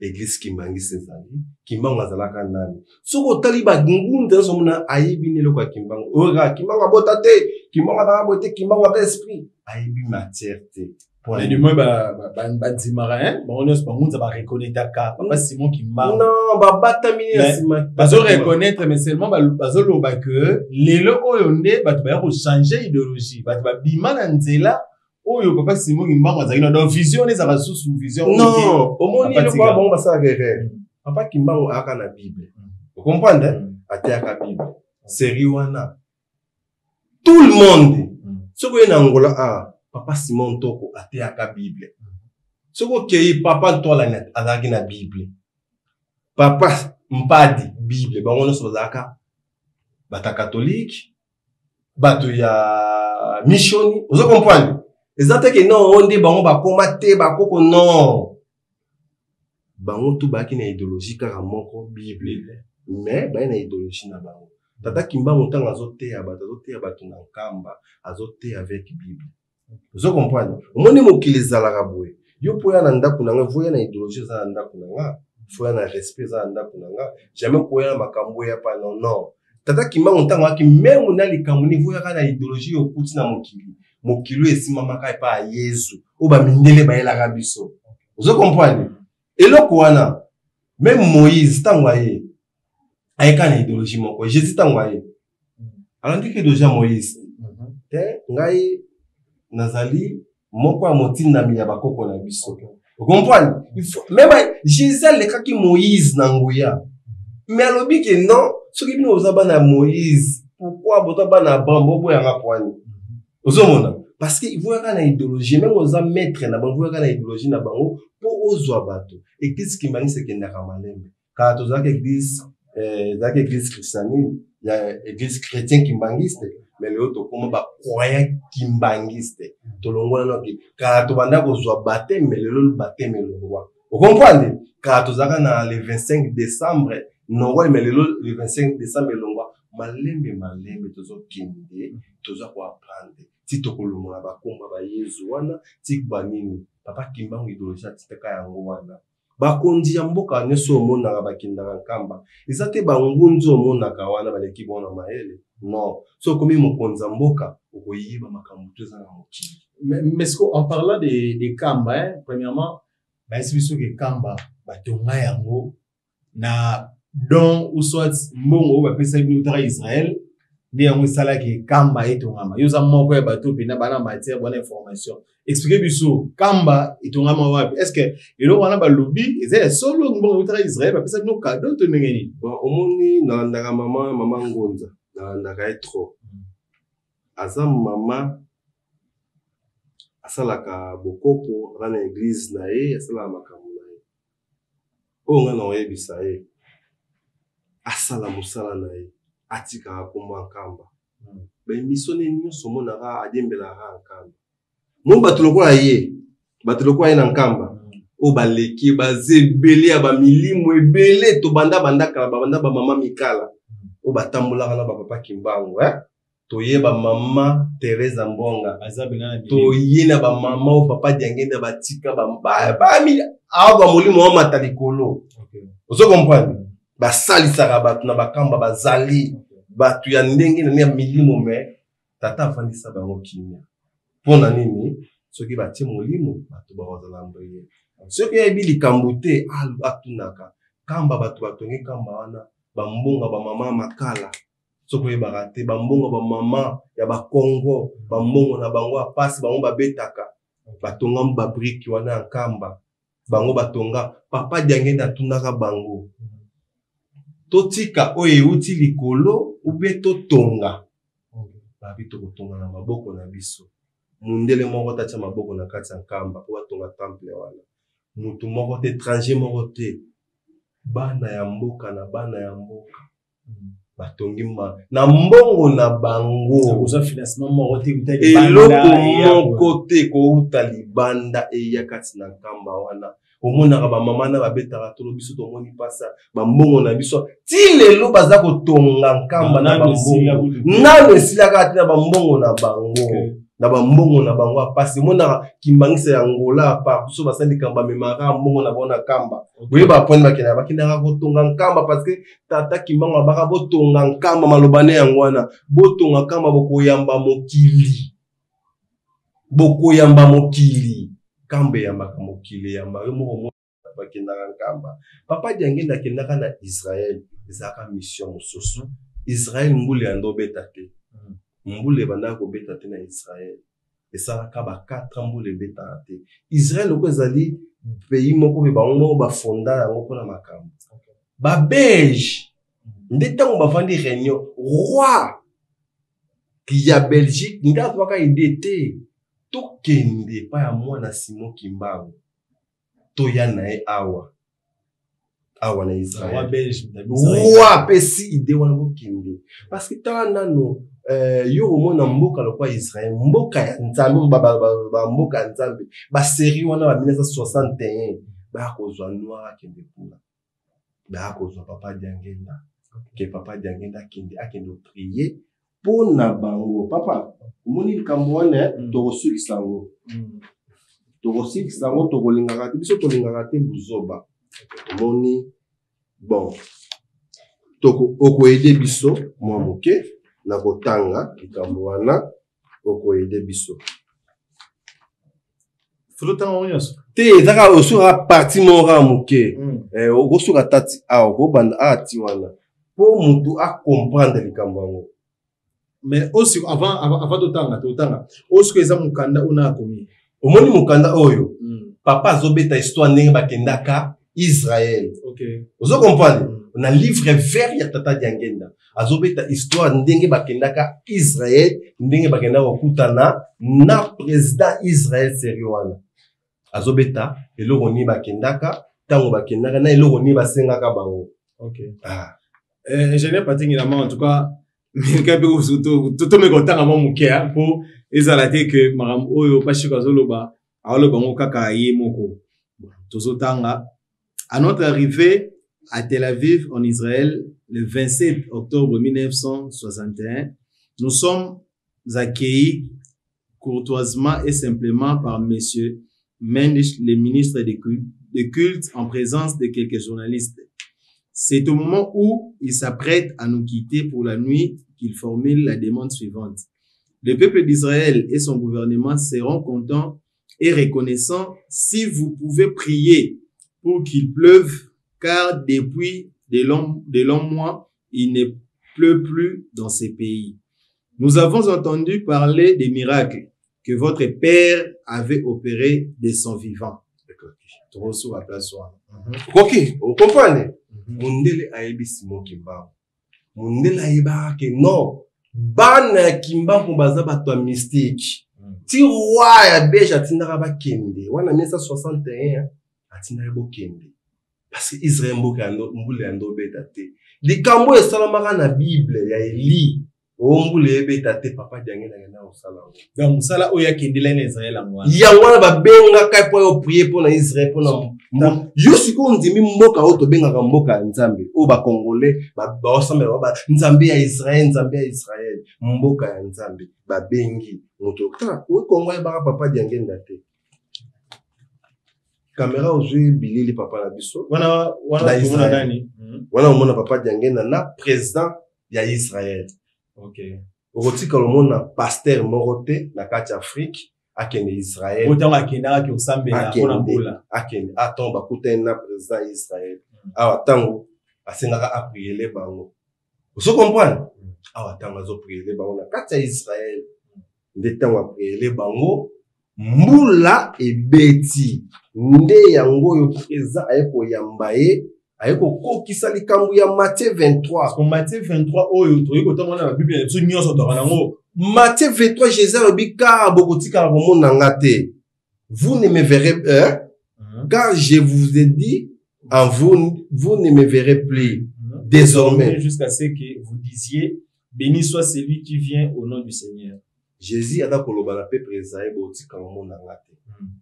Église Kimbanguiste ezali, Kimbangu azalaka nani? Soki otali bangunza nyonso, omona ayebi nde eloko ya Kimbangu oyo kaka Kimbangu abota te, Kimbangu azalaka boye te, Kimbangu aza esprit, ayebi matière te. Mais du moins bandimaka bango nyonso, bangunza bareconnaîtraka papa Simon Kimbangu. Non, babatami na nsima. Bazo reconnaître, mais seulement bazoloba que lelo oyo nde bato baya kochanger idéologie, bato babima na nzela oyo papa Simon Kimbangu azalaki na. Donc vision wana ezalaka susu vision. Non, omoni eloko wana, bango basalaka erreur. Papa Kimbangu ayaka na Bible, ocomprendre? Ateyaka Bible série wana, tout le monde. Soki oye na Angola, ah, papa Simon Ntoko ateyaka Bible. Soki okei, papa Ntwalani azalaki na Bible, papa Mpadi, Bible. Bango nyonso bazalaka bato ya catholique, bato ya missioni. Ozo comprendre? Eza te ke non, oyo nde bango bakóma te bakoko, non. Bango tu bayaki na idéologie kaka moko, Bible, mais baye na idéologie na bango. Tata Kimbangu ntango azoteya bato, azoteya bato na Nkamba, azoteya avec Bible. Ozo comprendre? Omoni mokili ezalaka boye. Yo mpo oya na ndako na nga, voya na idéologie eza na ndako na nga, foya na respect eza na ndako na nga. Jamais koya na makambo oya pa, non, non. Tata Kimbangu ntango ayaki meme na likambo nini, voyaka na idéologie oyo okuti na mokili. Mokili oyo esimamaka epai ya Yezu oyo bamindele bayelaka biso. Ozo comprendre eloko wana? Même Moïse ntango aye. Ayeka na idéologie moko. Jésus ntango aye, alandiki idéologie ya Moïse te. Ngai nazali moko ya motindami ya bakoko na biso. Ocomprendre? Même Jésus alekaki Moïse na nguya, mais alobi ke non, soki bino boza bana ya Moïse, pourquoi boza bana ya Abraham, boboyanga pwani? Ozomona, parce que voyaka na idéologie, même oza maître na bango, voyaka na idéologie na bango mpo ozwa bato. Église kimbanguiste ekendaka malembe. Kala tozalaki église, ezalaki église christianine ya église chrétien kimbanguiste, mais lelo tokóma bacroyant kimbanguiste. Tolongola noki. Kala tobanda kozwa baptême, mais lelo baptême elongwa. Ocomprendre? Kala tozalaka na le 25 décembre Noël, mais lelo le 25 décembre elongwa. Malembe malembe tozokende, toza koapprendre ti tokolongola bakomba bayezu wana ti banini. Papa Kimbangu, idéologie atitaka yango wana. Bakonzi ya mboka nyonso omonaka bakendaka Nkamba, eza te bangunzi omonaka wana baleki bango na mayele, non. So okomi mokonzi ya mboka, okoyeba makambo to eza na mokili. Mais en parlant de Kamba, hein, premièrement, bayesi biso ke Kamba batonga yango na don ou soit mbongo oyo bapesaki bino utaka Israël, nde yango esalaki Kamba etongama. Yo oza moko ya bato mpena bana matière, bana information, explique biso Kamba etongama wapi? Est ce que eloko wana balobi eza ya solo, mbongo eutaka Israël bapesa bino cadeau, to ndenge nini? Bon, omoni, nalandaka mama Ngonza, nalandaka ye trop. Aza mama asalaka bokoko, aza na église na ye, asalaka makambo na ye. Oyo ngai na oyebisa ye, asala mosala na ye, atikaka kombo ya Nkamba. Baémission ne nyonso omonaka, adiembelaka Nkamba. Mo bato lokola ye, bato lokola ye na Nkamba oyo baleki, baza ebele ya bamilimo ebele. Tobanda banda kala, babanda bamama Mikala oyo batambolaka na bapapa Kimbangu, eh? Toye bamama Teresa Mbonga, toye na bamama oyo papa Diangenda batika awa, bamolimo wamata likolo. Ozo comprendre? Basalisaka bato na bakamba, bazali bato ya ndenge na ndenge ya milimo, mais tata afandisa bango kimia. Mpo na nini? Soki batie molimo, bato bakozala mboye. Soki ayebi likambo te, atunaka. Kamba, bato batongi Kamba wana, bambonga bamama Makala, soki oyebaka te, bambongo bamama ya Bakongo, bambongo na bango ya pasi, bango babetaka, batonga babriques wana ya Nkamba. Bango batonga. Papa Diangenda atunaka bango: totika oyo euti likolo ube totonga? Babi: tokotonga na maboko na biso. Mundele moko tatia maboko na kati ya Nkamba mpo batonga temple wana, mutu moko te, étranger moko te. Bana ya mboka na bana ya mboka batongi ma na mbongo na bango. Eloko moko te kouta libanda eya kati na Nkamba wana. Omonaka bamama na babetaka tolo, biso tomoni mpasa bambongo na biso. Ti lelo baza kotonga Nkamba na bambongo, nano esilaka te, na bambongo na bango, na bambongo na bango ya pasi. Omonaka kimbangisa ya Ngola, partout so basali likambo, bamemaka mbongo na bango na Nkamba. Boyeba point, bakendaka, bakendaka kotonga Nkamba parce que tata Kimbangu abaka: botonga Nkamba. Maloba ne yango wana: botonga Nkamba, bokoyamba mokili, bokoyamba mokili. Nkamba eyambaka mokili, eyamba yo moko. Bakendaka Nkamba. Papa Diangenda akendaka na Israel, ezalaka mission mosusu. Israel, mbula ya obeta te, mbula ebandaka kobeta te na Israel. Esalaka ba 4 ans mbula ebetaka te. Israel loko ezali pays moko mpe bango moko bafonda yango mpona makambo. Babelge nde ntango bavandi réunion, roi ya Belgique nde azwaka idée te: tokende epai ya mwana Simon Kimbangu, toya na ye awa, awa na Israel. Roi apesi idée wana: bokende, parce que tala nano, yo komona mboka lokwa Israel, mboka ya Nzambe, bamboka ya Nzambe, basérie wana ba 1961 baya kozwa noir, akende kuna, baya kozwa papa Diangenda, ke papa Diangenda akende, akende oprier mpo na bango. Papa, omoni likambo wana, tokosukisa yango, tokosikisa yango. Tokolingaka te, biso tolingaka te buzoba. Omoni, bon, okoaider biso mwa moke na kotanga likambo wana, okoaider biso. Foto ntango nyonso. Te, ezaka osukaka partie moko kaka moke. Okosuka tati awa, okobanda awa ti wana. Mpo motu acomprendre likambo yango. Mais osi avant totanga, totanga oyo sikoyo eza mokanda oyo na akomi. Omoni mokanda oyo, papa azobeta histoire ndenge bakendaka Israel. Ozo comprendre? Na livre vert ya tata Diangenda, azobeta histoire ndenge bakendaka Israel, ndenge bakendaka kokutana na président Israel serio wana. Azobeta eloko nini bakendaka, ntango bakendaka, na eloko nini basengaka bango. Ah. Ingénieur Patrick Ngilama, en tout cas, meka mpe tomeka kotanga mwa moke mpo ezala te ke makambo oyo Pashiko azoloba, aoloba yango kaka ye moko. Tozotanga: À notre arrivée à Tel Aviv en Israël le 27 octobre 1961, nous sommes accueillis courtoisement et simplement par monsieur Mendes, le ministre de culte, en présence de quelques journalistes. C'est au moment où il s'apprête à nous quitter pour la nuit qu'il formule la demande suivante. Le peuple d'Israël et son gouvernement seront contents et reconnaissants si vous pouvez prier pour qu'il pleuve, car depuis de longs mois, il ne pleut plus dans ces pays. Nous avons entendu parler des miracles que votre père avait opérés de son vivant. Tokosuka place wana. Okoki ocomprendre? Mondele ayebi Simon Kimbangu. Mondele ayebaka ke non, bana ya Kimbangu baza bato ya mystique. Ti roi ya Belge atindaka bakende wana 1961, atindaka bokende parce que Israel mboka ya mbula ya ndo obeta te. Likambo oyo esalamaka na Bible ya Eli o mbula ebeta te, papa Diange nakenda kosala yango. Donc mosala oyo akendela na Israel, yango wana. Yango wana babengaka mpo oyo prier mpo na Israel, mpo na yo. Sikoyo ondimi mboka oyo tobengaka mboka ya Nzambe, oyo bacongolais baosambela Nzambe ya Israel, Nzambe ya Israel, mboka ya Nzambe, babengi moto tala oyo Kongo ayebaka papa Diangenda te. Kamera ozwi bilili papa na biso. Wana wana Na tomona Israel. nani? Wana omona papa Diangenda na président ya Israel. Okotikala omona pasteur moko te na kati ya Afrique akende Israel. Oyo ntango akendaka kosambela mpona mbula. Akende aton bakutani na président ya Israel. Awa ntango asengaka apriele bango, ozo comprendre? Awa ntango azopriele bango na kati ya Israel, nde ntango apriele bango, mbula ebeti. Nde yango oyo président aye koyamba ye, aye kokokisa likambo ya Matthieu 23. Parce que Matthieu 23 oyo toyei kotanga wana na Bible na biso nyonso toka nango. Matthieu 23, Jésus alobi: car bokotikala komona nga te, vous ne me verrez, hein? Car je vous ai dit en vous, vous ne me verrez plus désormais jusqu'à ce que vous disiez: béni soit celui qui vient au nom du Seigneur. Jésus aza koloba na peuple Israel: bokotikala komona nga te.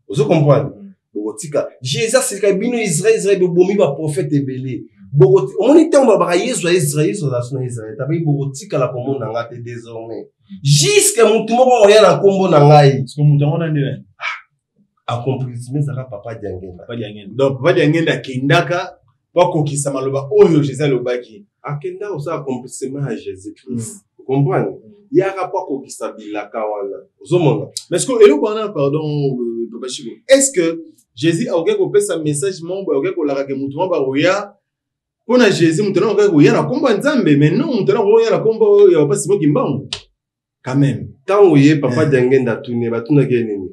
Ozo comprendre? Bokotika, Jésus asilika bino Israel, Israel bobomi baprophète ebele. Omoni ntango balobaka Yesu ya Israel, Yesu aza so na Israel tabai. Bokotikala komona nga te désormais jusque motu moko akoya na nkombo na ngai. Parce que moto yango nande nani? Accomplissement ezalaka papa Diangenda. Papa Diangenda. Donc papa Diangenda akendaka po akokisa maloba oyo Jésus alobaki. Akenda kosala accomplissement ya Jésus Christ, comprendre? Yaka po akokisa bilaka wana, ozomona? Mais ce que eloko wana, pardon, papa Chico, est ce que Jésus akoki kopesa message moko boye, akoki kolaka ke motu moko bakoya mpo na Jésus, moto wana akoki koya na nkombo ya Nzambe? Mais non, moto wana akoya na nkombo ya papa Simon Kimbangu quand même. Ntango ye papa Diangenda atuni ye, batunaki ye nini?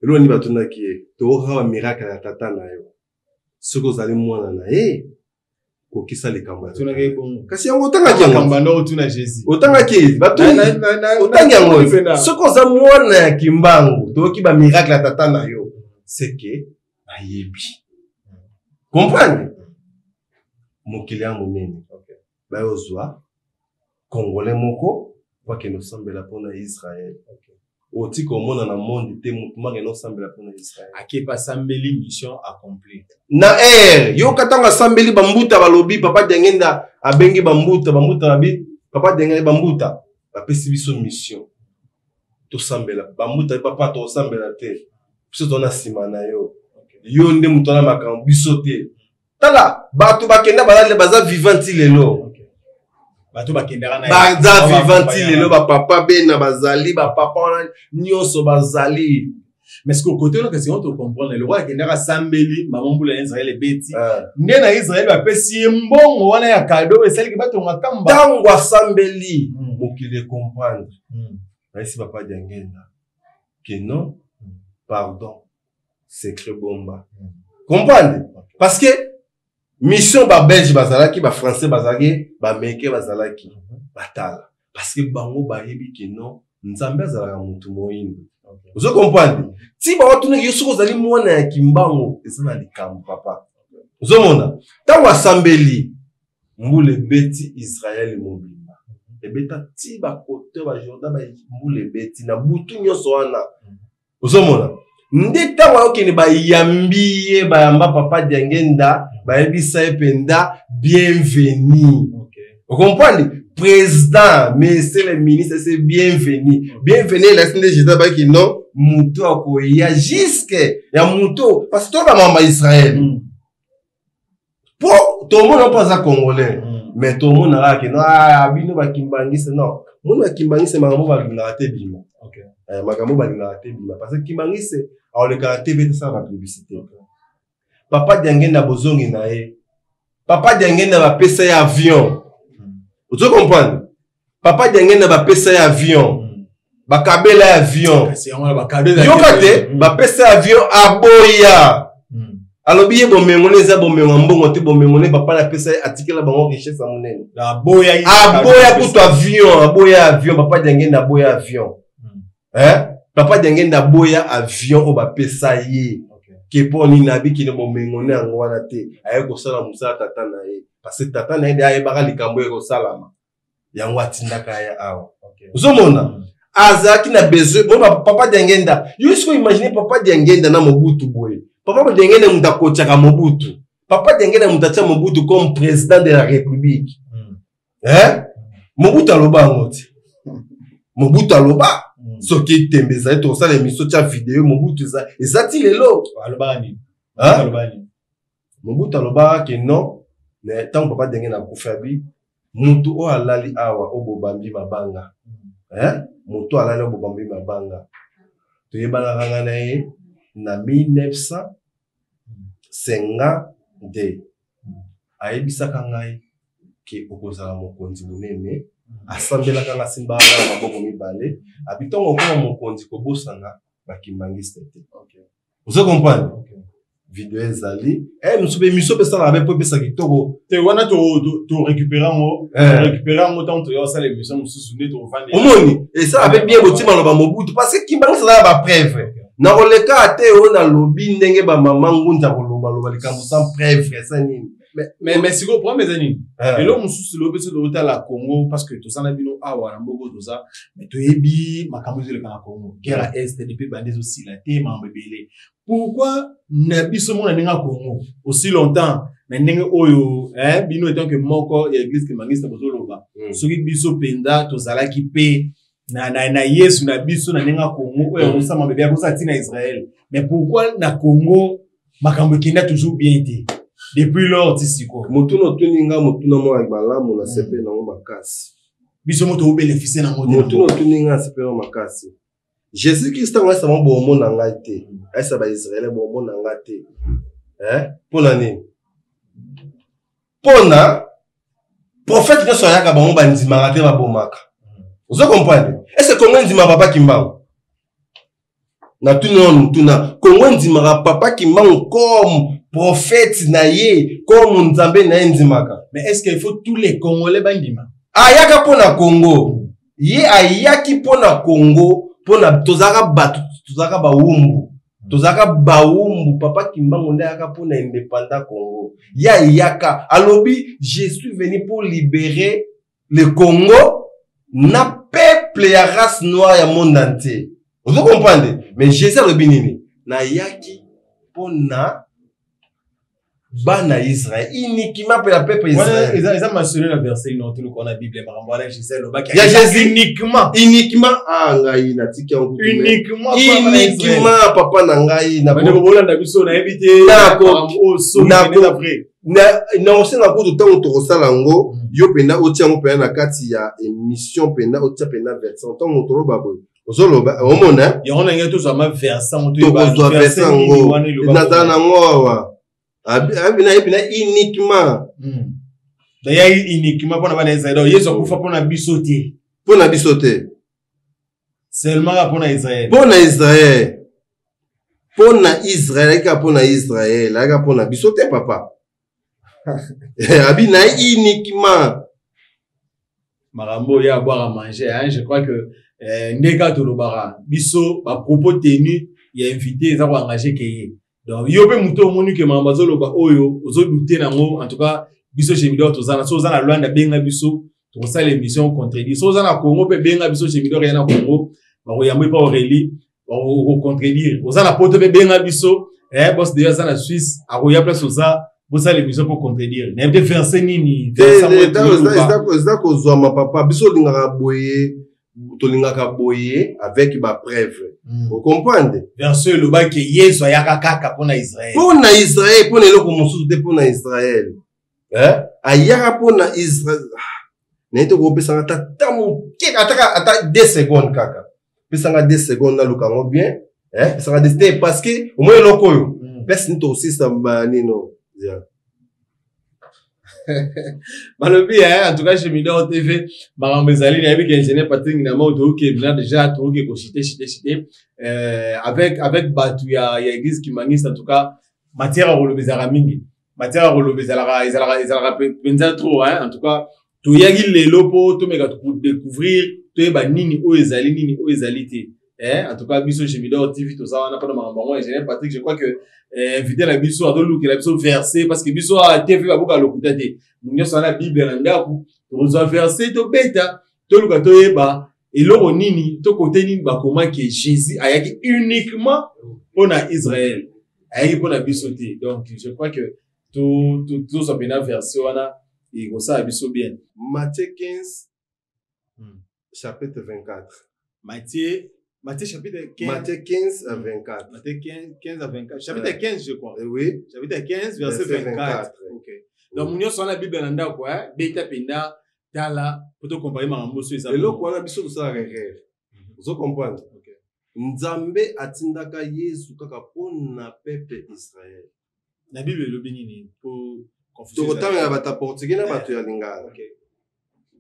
Eloko nini batunaki ye? Tokokaka bamiracle ya tata na yo, soki ozali mwana na ye, kokisa likambo ya Tunaki ye bongo. Kasi yango otangaki yango. Makambo ando otuna Jésus. Otangaki, batuni, otangi yango: soki oza mwana ya Kimbangu, toyoki bamiracle ya tata na yo. Seke bayebi comprendre mokili ya monene, bayozwa congolais moko po akende osambela mpona Israel. Otika omona na monde te motu moko akende osambela mpona Israel. Akepa asambeli, mission accomplie. Na aire yoka, ntango asambeli, bambuta balobi, papa Diangenda abengi bambuta, bambuta babi, papa Diangenda, bambuta bapesi biso mission tosambela. Bambuta: papa, tosambela te, biso toza na nsima na yo, yo nde moto wana makambo, biso te. Tala bato bakenda, baza, baza vivant ti lelo. Bato bakendaka na ye. Baza vivant ti lelo, bapapa bena bazali, bapapa wana nyonso bazali. Mais ce que côté wana kasi yango tocomprendre le roi akendaka asambeli mama mbula ya Israël ebeti nde na Israël bapesi ye mbongo wana ya cadeau esaliki batonga kamba. Ntango asambeli mokili ecomprendre nayesi papa Diangenda que non pardon secret bomba comprendre parce que mission ba belge bazalaki, ba français bazalaki, ba américain bazalaki, batala parce que bango bayebi que non Nzambe azalaka motu moyindo. Ozo comprendre ti bawatunaki yo soki ozali mwana ya Kimbango eza na likambo papa. Ozomona ntango asambeli mbula ebeti Israel mobimba, ebeta ti bakote ba Jordan, mbula ebeti na butu nyonso wana. Ozomona nde ntango ayokende bayambi ye, bayamba papa Diangenda, bayebisa ye mpenza bienvenu. Okomprendre président, monsieur le ministre, c'est bienvenu, bienvenu. Elasi nde Jésus abaki non moto akoya jusque ya moto parce que toyoka mama Israel po tomona mpo aza congolais, mais tomona kaka ke non bino bakimbangisi non moni bakimbangisi makambo balingaka te bima, makambo balingaka te bima parce que kimbangisi aolekaka te mpe tosala bapublicité. Papa Diangenda bozongi na ye, papa Diangenda bapesa ye avion. Ozo comprendre papa Diangenda bapesa ye avion, bakabela ye avion, yoka te, bapesa ye avion aboya. Alobi ye bomengo ne eza bomengo ya mbongo te, bomengo ne papa napesa ye atikela bango richesse ya monene. Aboya kutu avion, aboya avion. Papa Diangenda aboya avion. Papa Diangenda aboya avion oyo bapesa ye ke mpo nini? Abikini bomengo ne yango wana te, aye kosala mosala tata na ye parce que tata na ye nde ayebaka likambo ekosalama, yango atindaka ye awa. Ozomona azalaki na besoin bo papa Diangenda. Yo siko imagine papa Diangenda na Mobutu boye, papa Diangenda moto akotiaka Mobutu, papa Diangenda moto atia Mobutu comme président de la République. Mobutu aloba yango te, Mobutu aloba soki tembe ezali tokosala émission tia video Mobutu eza ti lelo. Mobutu alobaka ke non, ntango papa Diangenda akufi abi mutu oyo alali awa oyo bobambi mabanga, moto alali oyo bobambi mabanga, toyebanaka nga na ye na 1952, ayebisaka ngai ke okozala mokonzi monene. Asambelaka nga, asimbaka nga na maboko mibale, abi ntongo okoma mokonzi kobosana bakimbangiste te. Ozo comprendre video ezali mosusu mpe émission mpe esalaka mpe po epesa kitoko. Te, wana torécupéré yango, torécupéré yango ntango toya kosala émission mosusu nde tovandi. Omoni esala mpe bien botie maloba Mobutu parce que Kimbangu ezala bapreuve na koleka te oyo nalobi ndenge bamama ngunza kolobaloba likambo sans preuve esa nini? Mais sikoyo problème eza nini? Eloko mosusu lelo mpe soki totala Congo parce que toza na bino awa na mboka oyo toza, mais toyebi makambo ezoleka na Congo, guerre ya Est depuis bande ezosila te, makambo ebele. Pourquoi na biso mona ndenge ya Congo aussi longtemps na ndenge oyo bino etant que moko ya église kimbanguiste bozoloba, soki biso mpenza tozalaki mpe na Yesu na biso na ndenge ya Congo oyo akosala bebe akosala ntina Israël, mais pourquoi na Congo makambo ekenda toujours bien te depuis lors ti sikoyo? Motuna otuni nga motuna moko ya malamu na sepe nango makasi. Biso moto obénéficie nango te. Motuna otuni nga sepe nango makasi. Jésus Christ ntango ayesa bango bomona ngai te, ayesa baisraélien bomona ngai te, mpona nini? Mpona prophète nyonso ayaka bango bandimaka te, babomaka. Ozo comprendre? Est-ce Congo endimaka papa Kimbangu? Natuni nano motuna, Congo endimaka papa Kimbangu comme prophète na ye, comme Nzambe na ye, endimaka? Mais est ce que il faut tous les Congolais bandima? Ayaka mpo na Congo, ye ayaki mpo na Congo, mpona tozalaka bato, tozalaka bawumbu, tozalaka bawumbu. Papa Kimbangu nde ayaka mpo na indépendant Congo. Ye ayaka alobi: "Je suis venu pour libérer le Congo na peuple ya race noire ya monde entier." Ozo comprendre? Mais Jésus alobi nini? Nayaki mpo na bana Israël uniquement mpe ya peuple Israël. Eza mentionné na verset ino toluka na Bible makambo wana Jésus alobaki. Ya Jésus uniquement. Uniquement. Ah, ngai natiki yango. Uniquement. Uniquement papa na ngai. Bandeko bolanda biso, nayebi te. Na osenga kutu ntango tokosala yango, yo mpenza otia yango mpenza na kati ya émission, mpenza otia mpenza version ntango toloba boye. Ozoloba, omona. Yango na ngai tozwa ma verset yango. Tokozwa verset yango. Nazala nango awa. Abi na yebi na uniquement. Dayaki uniquement mpona bana Israël. Donc Yesu akufa mpona biso te. Mpona biso te. Seulement kaka mpona Israël. Mpona Israël. Mpona Israël, ayaki kaka mpona Israël, ayaki kaka mpona biso te papa. Abi na uniquement. Makambo oyo abwaka manger, hein, je crois que nde kaka tolobaka biso ba propos tenus ya invité eza ko engager ke ye. Donc yo pe moto omoni ke makambo azoloba oyo ozodute nango, en tout cas biso chez Midor toza na, so oza na Luanda benga biso tokosala émission contredire. So oza na Congo pe benga biso chez Midor ya na Congo, bakoyamba epa Aurélie bakocontredire. Oza na Poto pe benga biso, boss de aza na Suisse akoya place oza bosala émission pour contredire. Nayebi te verset nini, verset yango Te, eza kozwama papa, biso olingaka boye, tolingaka boye avec ba preuve. O comprendre? Verset elobaki Yesu ayaka kaka mpona Israël. Mpona Israël, mpona eloko mosusu te, mpona Israël. Ayaka mpona Israël. Naye te kopesanga ata ta moke, ata 2 secondes kaka. Pesanga 2 secondes naluka yango bien. Pesanga 2 te parce que omoni eloko oyo. Place nini tokosisa ba nino. Yeah. Balobi, hein, en tout cas chez Midor TV, makambo ezali, nayebi ke ingénieur Patrick Ndama, toyoki ebina déjà, toyoki ko chiter, chiter, chiter, avec bato ya église Kimbanguiste, en tout cas, matière ya koloba ezalaka mingi. Matière ya koloba ezalaka mpenza trop, hein, en tout cas, toyaki lelo po tomeka découvrir, toyeba nini oyo ezali, nini oyo ezali te. En tout cas, biso chez Midor TV, toza wana mpona makambo yango. Ingénieur Patrick, je crois que invité na biso azolukela biso verset, parce que biso awa TV baboka lokuta te. Moto nyonso aza na Bible na ndako, tokozwa verset, tobeta, toluka toyeba eloko nini, to kote nini bakomaki Jésus ayaki uniquement mpona Israël, ayaki mpona biso te. Donc je crois que tozwa mpena verset wana ekosala biso bien. Matthieu 15, chapitre 24. Matthieu chapitre 15. Matthieu 15 à 24. Matthieu 15 à 24. Chapitre 15, je crois. Oui. Chapitre 15, verset Verset 24. 24. Ok. Donc, mon nyonso wana Bible na ndako, hein, beta penda, tala, po to comparer makambo so eza Eloko bongo. wana biso tosalaka erreur. Ozo comprendre? Ok. Nzambe atindaka Yesu kaka mpona peuple Israël. Na Bible elobi nini? Po confusion Tokotanga ezali. ya bato ya portugais na bato ya lingala. Ok.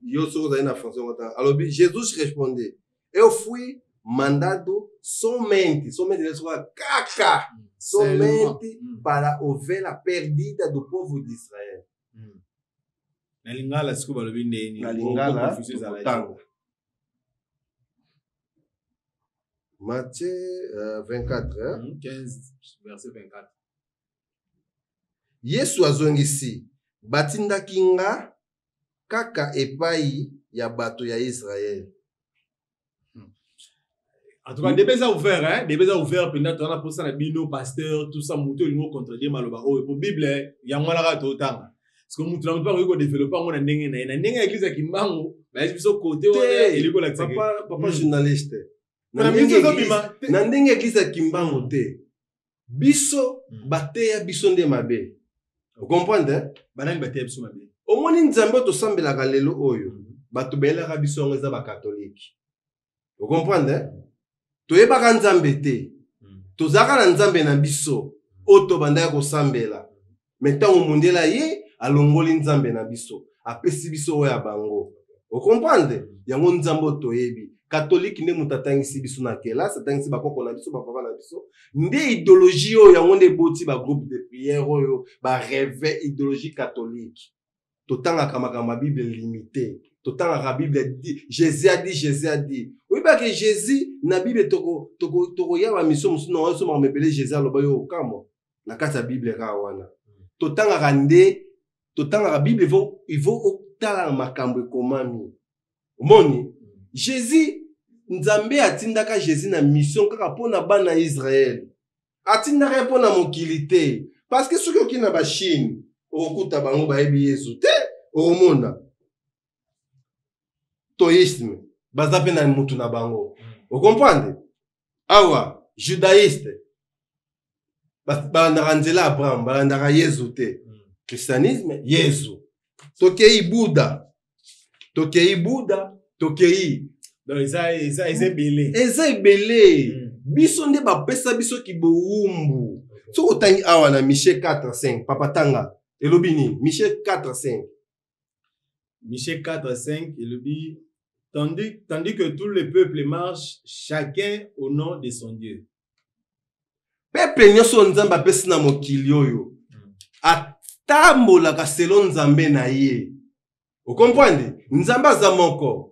Yo soki ozali na français okotanga. Alobi Jesus répondait, eu fui mandado somente, somente ele só kaka, somente para ovelha perdida do povo de Israël. Na lingala sikoyo balobi ndeni? Na lingala, Confusion ezalaki. tokotanga. Matthieu 24, hein? 15, verset 24. Yesu azongisi, batindaki nga kaka epai ya bato ya Israël. En tout cas, débat eza ouvert, hein? Débat eza ouvert, mpenza toza na posa na bino, pasteur, tout ça, moto olingi contredire maloba oyo. Po Bible, yango wana kaka totanga. Parce que moto na moto akoki kodévelopper yango na ndenge na ye. Na ndenge ya église ya Kimbangu, bayesi biso côté wana, Te, elingi kolakisa ke papa journaliste. Na Mpona ndenge biso ezobima église, te. na ndenge église ya Kimbangu te. Biso, bateya biso nde mabe. Vous comprenez, hein? Banani bateya biso mabe? Omoni Nzambe oyo tosambelaka lelo oyo, bato bayelaka biso yango eza bakatolike. Vous comprenez, hein? Toyebaka Nzambe te. Tozalaka na Nzambe na biso oyo tobandaki kosambela. Mais ntango mondela ye alongoli Nzambe na biso, apesi biso oyo ya bango. Vous comprenez? Yango Nzambe oyo toyebi. Catholique nde moto atangisi biso na kelasi, atangisi bakoko na biso, bapapa na biso. Nde idéologie oyo yango nde eboti ba groupe de prière oyo, ba rêve idéologie catholique. Totangaka makambo ya Bible limité. Totangaka Bible dit, Jésus a dit, Jésus a dit. Oyebaka ke Jésus na Bible tokoya ba mission mosusu na oyo makambo ebele Jésus aloba yo okamwa na kati ya Bible kaka wana. Totangaka nde, totangaka Bible, il faut otala makambo ekomami. Omoni? Jésus, Nzambe atindaka Jésus na mission kaka mpona bana Israël. Atindaka ye mpona mokili te. Parce que soki okei na ba Chine, okokuta bango bayebi Yesu te, okomona. Toïsme, baza pe na mutu na bango. Okomprendre? Awa, judaïste, balandaka nzela Abraham, balandaka Yesu te. Christianisme, Yesu. Tokei Bouddha. Tokei Bouddha, tokei. Donc eza eza eza ebele. Eza ebele. Biso nde bapesa biso kibowumbu. Soki otangi awa na Michée 4 5, papa tanga, elobi nini? Michée 4 5. Michée 4 5 elobi tandis que tout le peuple marche chacun au nom de son Dieu. Peuple nyonso Nzambe apesi na mokili oyo atambolaka selon Nzambe na ye. Okomprendre? Nzambe aza moko.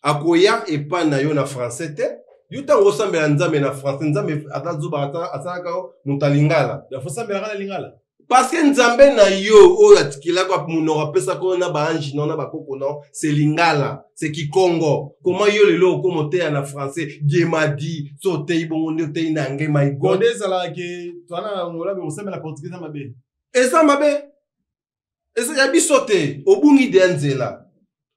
Akoya epa na yo na français te. Yo ntango osambela Nzambe na français, Nzambe ata zoba asalaka yo moto ya lingala. Faut osambelaka na lingala. Parce que Nzambe na yo oyo atikilaka monoko apesaka yo na baange na yo na bakoko na yo, c'est lingala, c'est kikongo. Comment yo lelo okoma oteya na français? Dieu m'a dit, so oteyi bongo nde oteyi na anglais, my God. Nde ezalaka ke toza na Angola, mais osambela portugais eza mabe. Eza mabe. Eza ya biso te. Obungi deya nzela.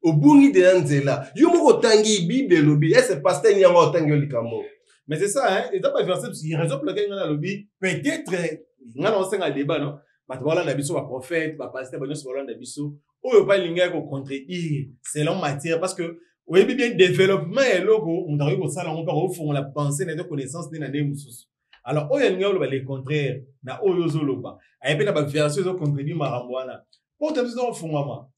Obungi deya nzela. Yo moko otangi Bible elobi, est-ce pasteur ni yango otangi yo likambo? Mais c'est ça, hein, eza ba verset, il raison pour laquelle nga nalobi, peut-être nga na osenga débat, non? Bato balanda biso ba prophète, ba pasteur, ba nyonso balanda biso. Oyo pa linga ko contredire selon matière parce que oyebi bien développement ya eloko moto akoki kosala yango mpe akofongola pensée na ye connaissance nde na ndenge mosusu. Alors oyo alingi oloba le contraire na oyo ozoloba, aye mpe na ba version ezo contredire makambo wana. Po te biso tokofungwama.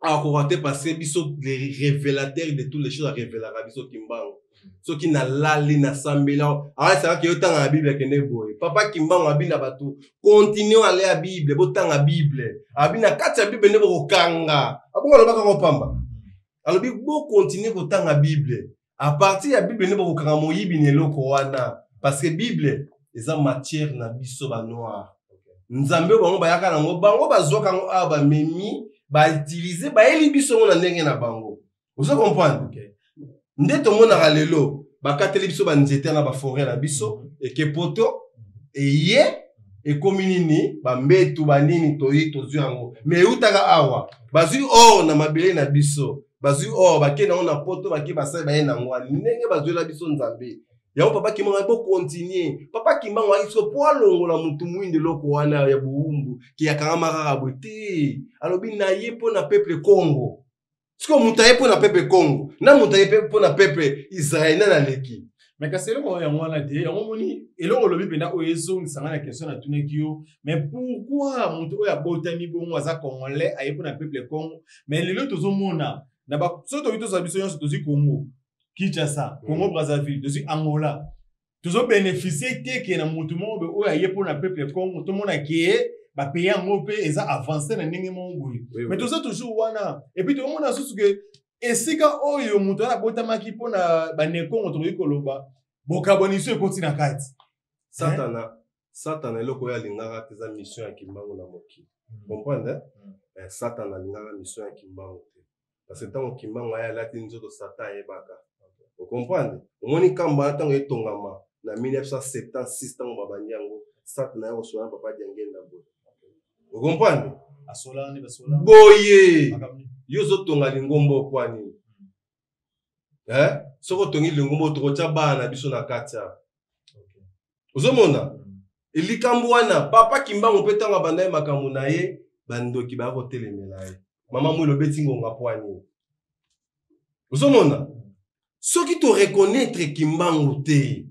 Akoka te parce que biso les révélateurs de toutes les choses arévélaka biso Kimbangu. Soki nalali nasambela, asalaki yo tanga na Bible akende boye. Papa Kimbangu abi na bato continue aller ya Bible, botanga Bible. Abi na kati ya Bible nde bokokanga. Abongo alobaka ngo pamba. Alobi bo continue kotanga Bible. À partir ya Bible nde bokokanga moyibi na eloko wana. Parce que Bible eza matière na biso ba noir. Nzambe bango bayaka nango, bango bazwaka yango awa bamemi, ba utiliser, bayeli biso ngo na ndenge na bango. Ozo comprendre? Okay. Nde tomonaka lelo bakateli biso ba nzete na ba forêt na biso, eke poto eye ekomi nini, ba mbetu ba nini toyi tozwi yango. Mais eutaka awa, bazwi or na mabele na biso, bazwi or bake nango na poto, bake basali baye nango ndenge bazwela biso Nzambe. Yango papa Kimbangu ayi bo continuer. Papa Kimbangu ayi so po alongola mutu mwindu eloko wana ya bowumbu ki akangama kaka boye te. Alobi na ye po na peuple Congo. Siko mutu aye po na peuple Congo, na mutu aye po na peuple Israël na naleki. Mais kasi eloko oyo yango wana te, yango omoni eloko olobi mpenza oyo ezongisa nga na question natunaki yo, mais pourquoi moto oyo abotami bongo aza congolais aye mpo na peuple Congo, mais lelo tozomona na ba soki toki tozwa biso nyonso tozwi Congo Kinshasa, Congo Brazzaville, tozwi Angola, tozo bénéficier te ke na moto moko boye oyo aye mpo na peuple Congo, tomona ke ba pays yango mpe eza avancé na ndenge moko boye. Mais toza toujours wana, et puis tomona susu ke esika oyo moto wana abotamaki mpo na bane Congo, tokoki koloba bokabwani so ekoti na kati. Satana, Satana eloko oyo alingaka te eza mission ya Kimbangu na mokili. Comprendre? Satana alingaka mission ya Kimbangu te. Parce que ntango Kimbangu aye alati nzoto, Satan ayebaka. Vous comprenez? Omoni kamba wana ntango etongama na 1976 ntango babandi yango, Satan aye kosola na papa Diangenda boye. Vous comprenez? Asola ni basola. Boye. Makambo. Yo ozotonga lingomba okwa nini? Hein? Soki otongi lingomba otokotia bana na biso na kati awa. Ozomona? Likambo wana papa Kimbangu mpe ntango abanda ye makambo na ye, bandoki baya kotelemela ye. Mama Mwilo obeti ngonga po nini? Ozomona? Soki to reconnaître Kimbangu te,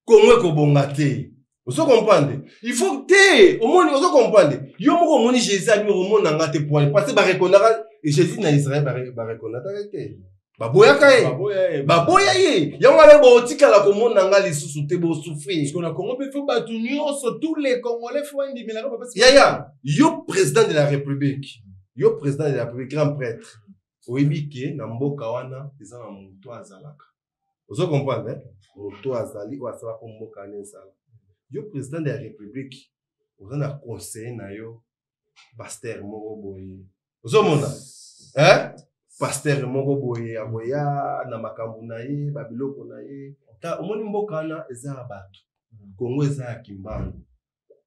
Congo ekobonga te. Ozo comprendre? Il faut te, omoni, ozo comprendre? Yo moko omoni Jésus abi omona nga te po nini? Parce que ba reconnaîtra Jésus na Israël, ba reconnaîtra te. Baboyaka ye. Baboya ye. Baboya ye. Yango wana botikala komona nga lisusu te, bo souffrir. Parce que na Congo pe faut bato nyonso, tous les Congolais faut bandimelaka papa. Yaya, yo président de la République, yo président de la République, grand prêtre, oyebi ke na mboka wana eza na moto azalaka. Ozo comprendre, hein? Moto azali oyo asala po mboka wana ezala. Yo président de la République, oza na conseiller na yo pasteur moko boye. Ozomona? Hein? Pasteur moko boye akoya na makambo na ye, ba biloko na ye. Ta omoni mboka wana eza ya bato. Congo eza ya Kimbangu.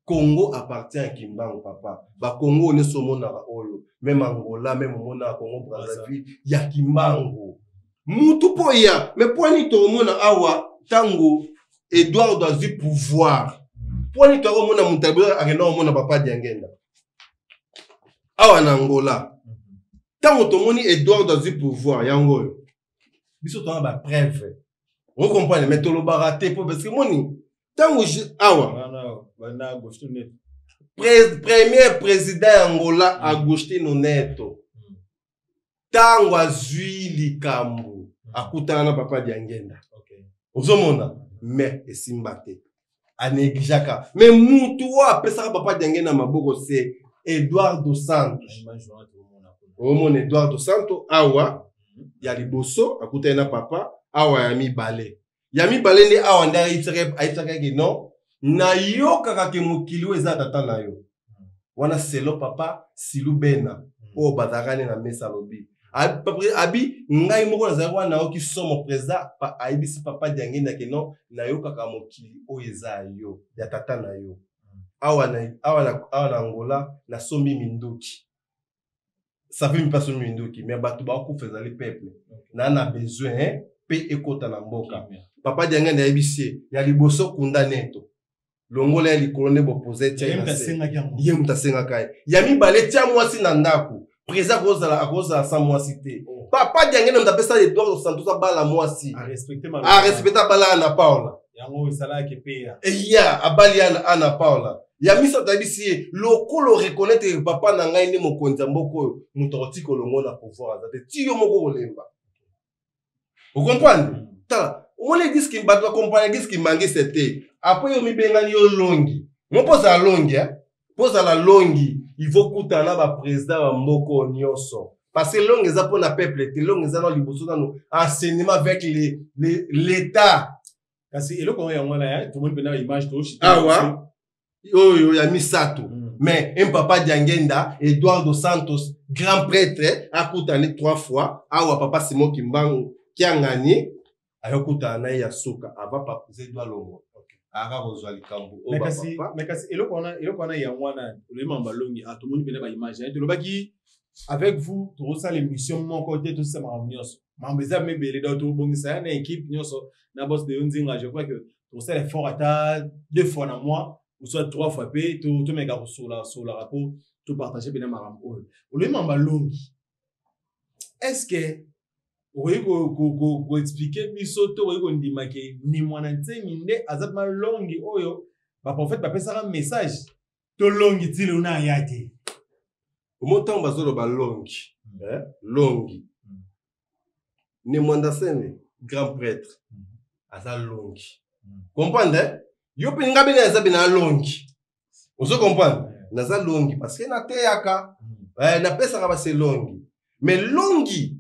Congo appartient à Kimbangu papa. Ba Congo nyonso omonaka oyo, même Angola, même omonaka Congo Brazzaville ya Kimbangu. Mutu po ya, mais po nini tokomona awa tango Eduardo azwi pouvoir? Po nini tokomona mutu akenda komona papa Diangenda? Awa na Angola. Tango tomoni Eduardo azwi pouvoir yango oyo. Biso toza na bapreuve, ocomprendre, mais tolobaka te po parce que moni ntango awa premier président ya Angola, Agustino Neto, ntango azwi likambo, akutana na papa Diangenda. Ozomona, mais esimba te, anégligeaka. Mais mutu oyo apesaka papa Diangenda maboko, c'est Eduardo Santos. Omona Eduardo Santos awa ya liboso akutani na papa awa, ya mibale nde awa nde ayebisaka ke non, nayokaka ke mokili oyo eza tata na yo wana. Selo papa Silubena oyo bazalaka nde na mesa, alobi abi ngai moko nazalaki wana, nayoki somo. Président ayebisi papa Diangenda ke non, nayokaka mokili oyo eza yo, ya tata na yo. Awa na Angola nasombi minduki, safi mpe asombi minduki, mais bato bakufa ezali peuple na besoin mpe ekɔta na mboka. Papa Diangenda ayebisi ye ya liboso kunda Neto, longola ya likolo nde bopoze, tia ye. Moto asengaka ye. Ya mibale, tia mwasi na ndako. Président akozala sa mwasi te. Oh. Papa Diangenda moto apesa Eduardo Santos abala mwasi, arespecte, abala Ana Paula. Eya abali Ana Paula. Ya misato, ayebisi ye lokolo reconnaître papa na ngai nde mokonzi ya mboka oyo, moto akotika olongo na pouvoir aza te, ti yo moko kolemba. Ocomprendre? Tala, omoni église, bato bacomprendre église kimbanguiste te. Après yo mibengani yo longi mo, mpo ozala longi, mpo ozala longi, il faut kutana na baprésident ya mboka nyonso, parce que longi eza mpona peuple te. Longi eza na liboso nano enseignement avec l'état. Kasi eloko yango wana tomoni mpena image. Awa oyo ya misato. Mais un papa Diangenda, Eduardo Santos, grand prêtre, akutani trois fois awa. Papa Simon Kimbangu Kiangani ayokutana na ye ya suka avant papa Zedu alongwa, aka kozwa likambo. Mais kasi eloko wana yango wana oloyema balongi, tomoni mpena baimage. Tolobaki avec vous tokosala émission moko te, tosisa makambo nyonso. Makambo eza mebele, donc tobongisa ya na équipe nyonso na boss de yo Nzinga. Je crois que tokosala effort ata deux fois na mois ou soit trois fois mpe tomeka kosola solaka mpo topartage mpena makambo oyo oloyi. Makambo alongi, est ce que okoki koexpliquer biso to okoki kondima ke Ne Mwana Nsemi nde aza mpema longi oyo baprophète bapesaka message, to longi ti lelo na aya te? Omo ntango bazoloba longi, longi, Ne Mwanda Nsemi, grand prêtre, aza longi. Comprendre yo mpe nga bene aza bene alongi. Ozo comprendre, naza longi parce que nateyaka, napesaka basi elongi. Mais longi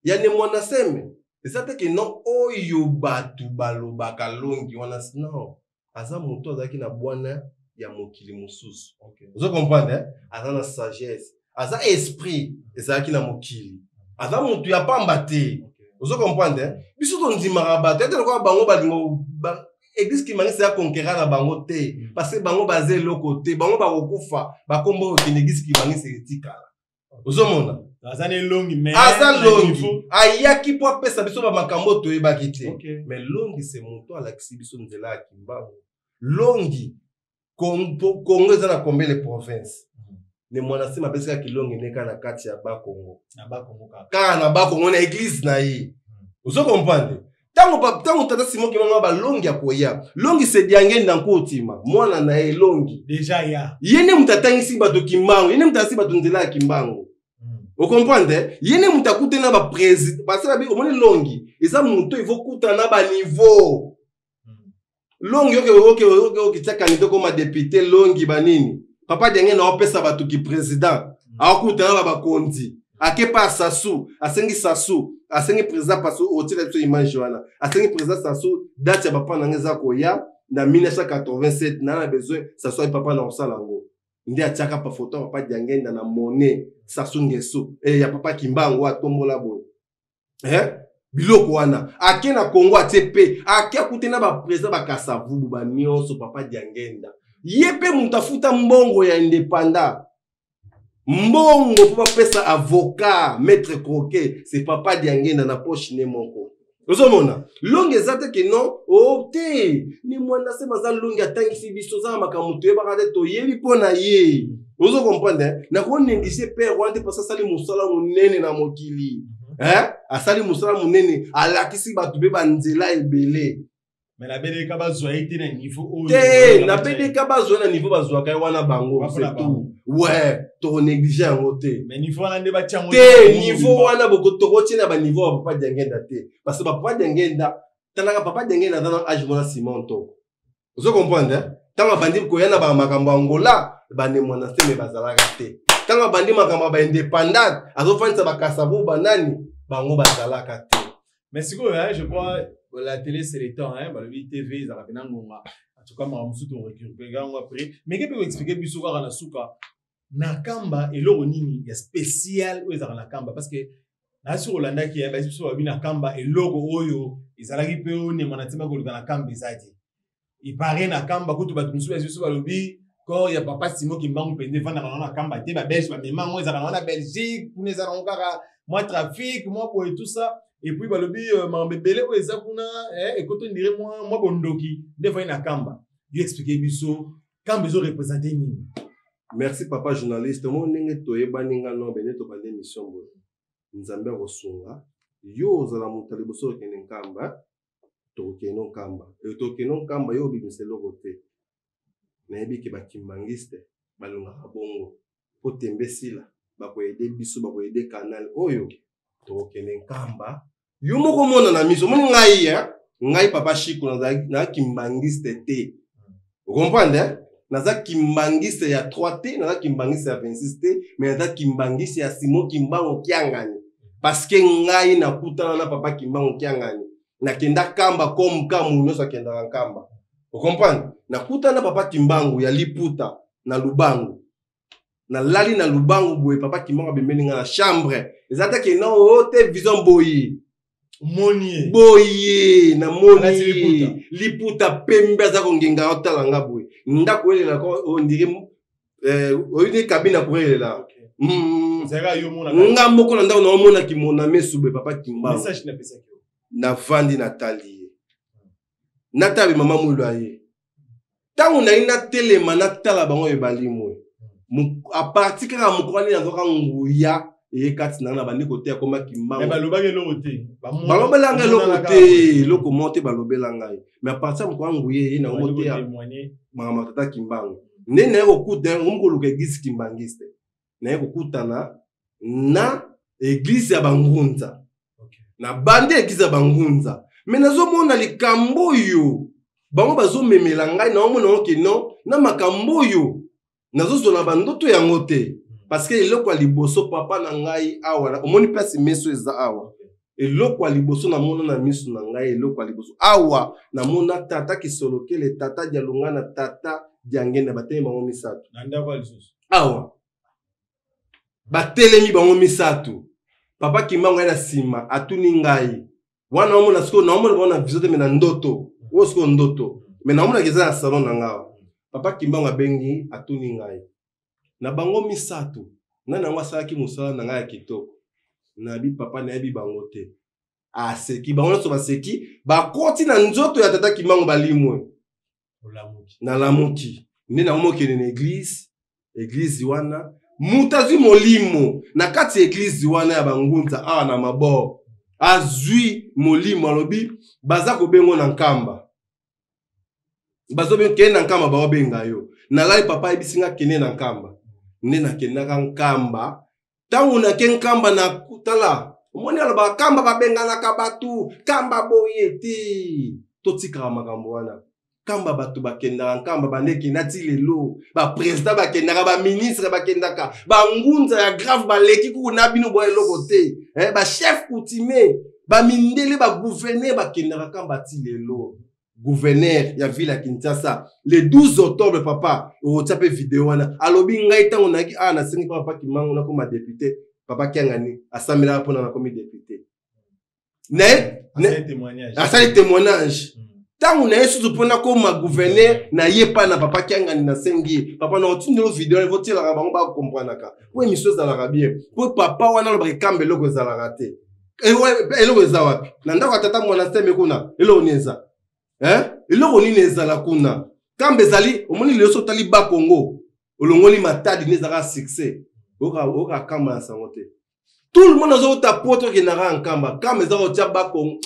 ya Ne Mwanda Nsemi eza te ke non, oyo bato balobaka longi wana. Non, aza moto azalaki na bwana ya mokili mosusu. Ozo comprendre, eh? Aza na sagesse, aza esprit ezalaki na mokili, aza motu ya pamba te. Ozo comprendre, eh? Biso tondimaka bato ete lokola bango balingo église kimbanguiste ya conquérant na bango te, parce que bango baza eloko te. Bango bakokufa, bakombo okende, église kimbanguiste etikala. Ozomona? Aza na elongi, mais aza longi, ayaki mpo apesa biso bamakambo oyo toyebaki te. Mais longi se moto alakisi biso nzela ya Kimbangu. Longi, Congo eza na combien de province? Ne Mwana Nsemi apesaka kilongi ne kaka na kati ya Bakongo, kaka na Bakongo na église na ye. Ozo comprendre? Ntango tata Simon Kimbangu balongi ya koya, longi se Diangenda Nkotima, mwana na ye elongi. Déjà ya Ye nde moto atangisi bato Kimbangu, ye nde moto alakisi bato nzela ya Kimbangu. Ocomprendre? Ye nde moto akutani na baprésident basala bi. Omoni, longi eza moto evokutana na baniveau. Longi oke tia candidat koma député, longi banini. Papa Diange na opesa bato ki président, akutana na bakonzi, ake pa Sasu, asengi Sasu, asengi président Pasu, otiela biso image wana, asengi président Sasu date ya papa nanga eza koya na 1987, na besoin. Sasu ayi papa na kosala yango nde atiaka pa foto ya papa Diangenda na monnaie Sasu Ngeso ya papa Kimbangu atombola boye, eh? Biloko wana ake na Kongo, atie mpe ake akute na baprésident bakasavubu banyonso. Papa Diangenda ye mpe moto afuta mbongo ya indépendant, mbongo mpo bapesa avocat maître Croquet, c'est papa Diangenda na poche ne moko. Ozomona, longi eza te ke non o te. Ne Mwana Nsemi aza longi, atangisi biso, oza na makambo toyebaka te, toyebi mpo na ye. Ozo comprendre? Nakonéglige père wana te, parce asali mosala monene na mokili. Eh? Asali mosala monene, alakisi bato mpe banzela ebele. Mais na BDK bazwa ye te na niveau oyo. Te, na BDK bazwa na niveau bazwaka ye wana bango, c'est tout. Ouais, toko négliger yango te. Mais niveau wana nde batia yango. Te, niveau wana boko tokotia na ba niveau ya Papa Diangenda te. Parce que Papa Diangenda, talaka Papa Diangenda aza na âge mona Simon Ntoko. Ozo comprendre hein? Ntango abandi koya na bamakambo ya Angola, bande mwana seme bazalaka te. Ntango abandi makambo ya baindépendant, azofandisa bakasavu banani, bango bazalaka te. Mais sikoyo, hein, je crois la télé c'est le temps, hein, balobi TV ezalaka mpe na ngonga. En tout cas, makambo mosusu torécupérer yango après. Mais ke mpe koexplike biso kaka na suka na Kamba eloko nini ya spécial oyo ezalaka na Kamba, parce que nasi olandaki ya basi biso babi na Kamba eloko oyo ezalaki mpe onema na ntima koluka na Kamba eza te. Il paraît na Kamba kutu bato mosusu basi biso balobi corps ya Papa Simon Kimbangu mpenza efandaka nango na Kamba te, babelge bamema yango, ezalaka nango na Belgique kuna, eza nango kaka mwa trafic mwa boye tout ça. Et puis balobi makambo ebele oyo eza kuna, ekoto ndire mwa bondoki nde efandi na Kamba. Yo explique biso Kamba ezo représente nini? Merci papa journaliste. Mo ndenge toyebani nga no bene tobandi émission boye. Nzambe akosunga yo ozala moto ya liboso okende Nkamba, tokokende Nkamba. E tokende Nkamba yo obimisa eloko te. Nayebi ke bakimbangiste balongaka bongo po tembe esila, bakoyede biso, bakoyede canal oyo tokokende Nkamba. Yo moko mona na miso, omoni ngai, hein? Ngai papa Chico naza kimbangiste te. Okomprendre, hein? Naza kimbangiste ya 3 te, naza kimbangiste ya 26 te, mais naza kimbangiste ya Simon Kimbangu Kiangani. Parce que ngai nakutana na papa Kimbangu Kiangani. Nakenda Kamba comme Kamu nyonso akendaka Nkamba. Okomprendre? Nakutana na papa Kimbangu ya Liputa na Lubangu. Nalali na Lubangu boye, papa Kimbangu abembeli nga na chambre. Eza te ke non, oh, te vision boye. Moni. Boye, na moni. Alati liputa. Liputa pembe aza kongenga otala nga boye. Ndako elela ko on dirait, oyebi cabine ya koyelela. Okay. Ezalaka yo mona kaka. Nga moko na ndako na omona kimona mesu boye papa Kimbangu. Message na pesaki yo. Navandi natali ye. Natala be mama Mwilu aye. Tango nayi natelema natala bango ebali mwe. A partir kaka mokolo wana nazwaka nguya eye kati na nga na bandi koteya koma Kimbangu. Mais balobaki eloko te. Balobela ngai eloko te, eloko moko te balobela ngai. Mais à partir ya mokolo wana nguya eye na ngo moteya makambo ya tata Kimbangu. Nde naye kokuta, ngomi koluka église kimbangiste. Naye kokutana na église ya Bangunza. Na bandi église ya Bangunza. Mais nazomona likambo oyo bango bazomemela ngai, naomona yango ke non, na makambo oyo nazozwa na bandoto yango te. Parce que eloko ya liboso papa na ngai awa, omoni place meso eza awa. Eloko ya liboso namona na miso na ngai, eloko ya liboso awa namona tata Kisolokele, tata Dialungana, tata Diangenda, batelemi bango misato. Na ndako ya lisusu. Awa batelemi bango misato. Papa Kimbangu aye na nsima atuni ngai. Wana omona sikoyo, naomona bango na vision te, mais na ndoto. Oyo sikoyo ndoto. Mais naomonaka eza na salon na ngai. Papa Kimbangu abengi atuni ngai. Na bango misato, nani yango asalaki mosala na ngai ya kitoko? Nabi papa nayebi bango te. Aseki, bango nyonso baseki, bakoti na nzoto ya tata Kimbangu balimwe. Olamuki. Nalamuki. Nde nango mokende na église, église wana moto azwi molimo na kati ya église wana ya bangunza awa na mabor. Azwi molimo alobi baza kobengo na Nkamba. Bazobenga kende na Nkamba baobenga yo. Nalali papa ayebisi nga kende na Nkamba. Nde nakendaka Nkamba. Tango nake Nkamba na tala, omoni alobaka Nkamba babenganaka bato, Nkamba boye te. Totikaka makambo wana. Nkamba bato bakendaka Nkamba bande kenda ti lelo. Ba président bakendaka, ba ministre bakendaka, ba ngunza ya grave baleki kuku na bino boya eloko te. Ba chef coutumier, ba mindele, ba gouverneur bakendaka Nkamba ti lelo. Gouverneur ya ville ya Kinshasa le 12 octobre papa okotia pe video wana alobi ngai tango nayaki awa nasengi papa Kimbangu nakoma député, papa Kiangani asambelaka mpona nakomi député. Naye, Asali témoignage. Asali témoignage. Tango na ye susu mpona koma gouverneur, na ye pa na papa Kiangani nasengi ye. Papa na otindelo video wana, votielaka bango ba comprenaka. Po émission ezalaka bien. Po papa wana alobaka ekambe eloko ezalaka te. Eloko eza wapi? Na ndako ya tata mwana seme kuna, eloko nini eza? Hein? Eloko nini ezala kuna? Kambe ezali, omoni lelo so otali ba Congo, olongoli Matadi nde ezalaka succès. Oyoka kamba na sango te. Tout le monde azouta poto okendaka Nkamba. Nkamba eza kotia Bakongo.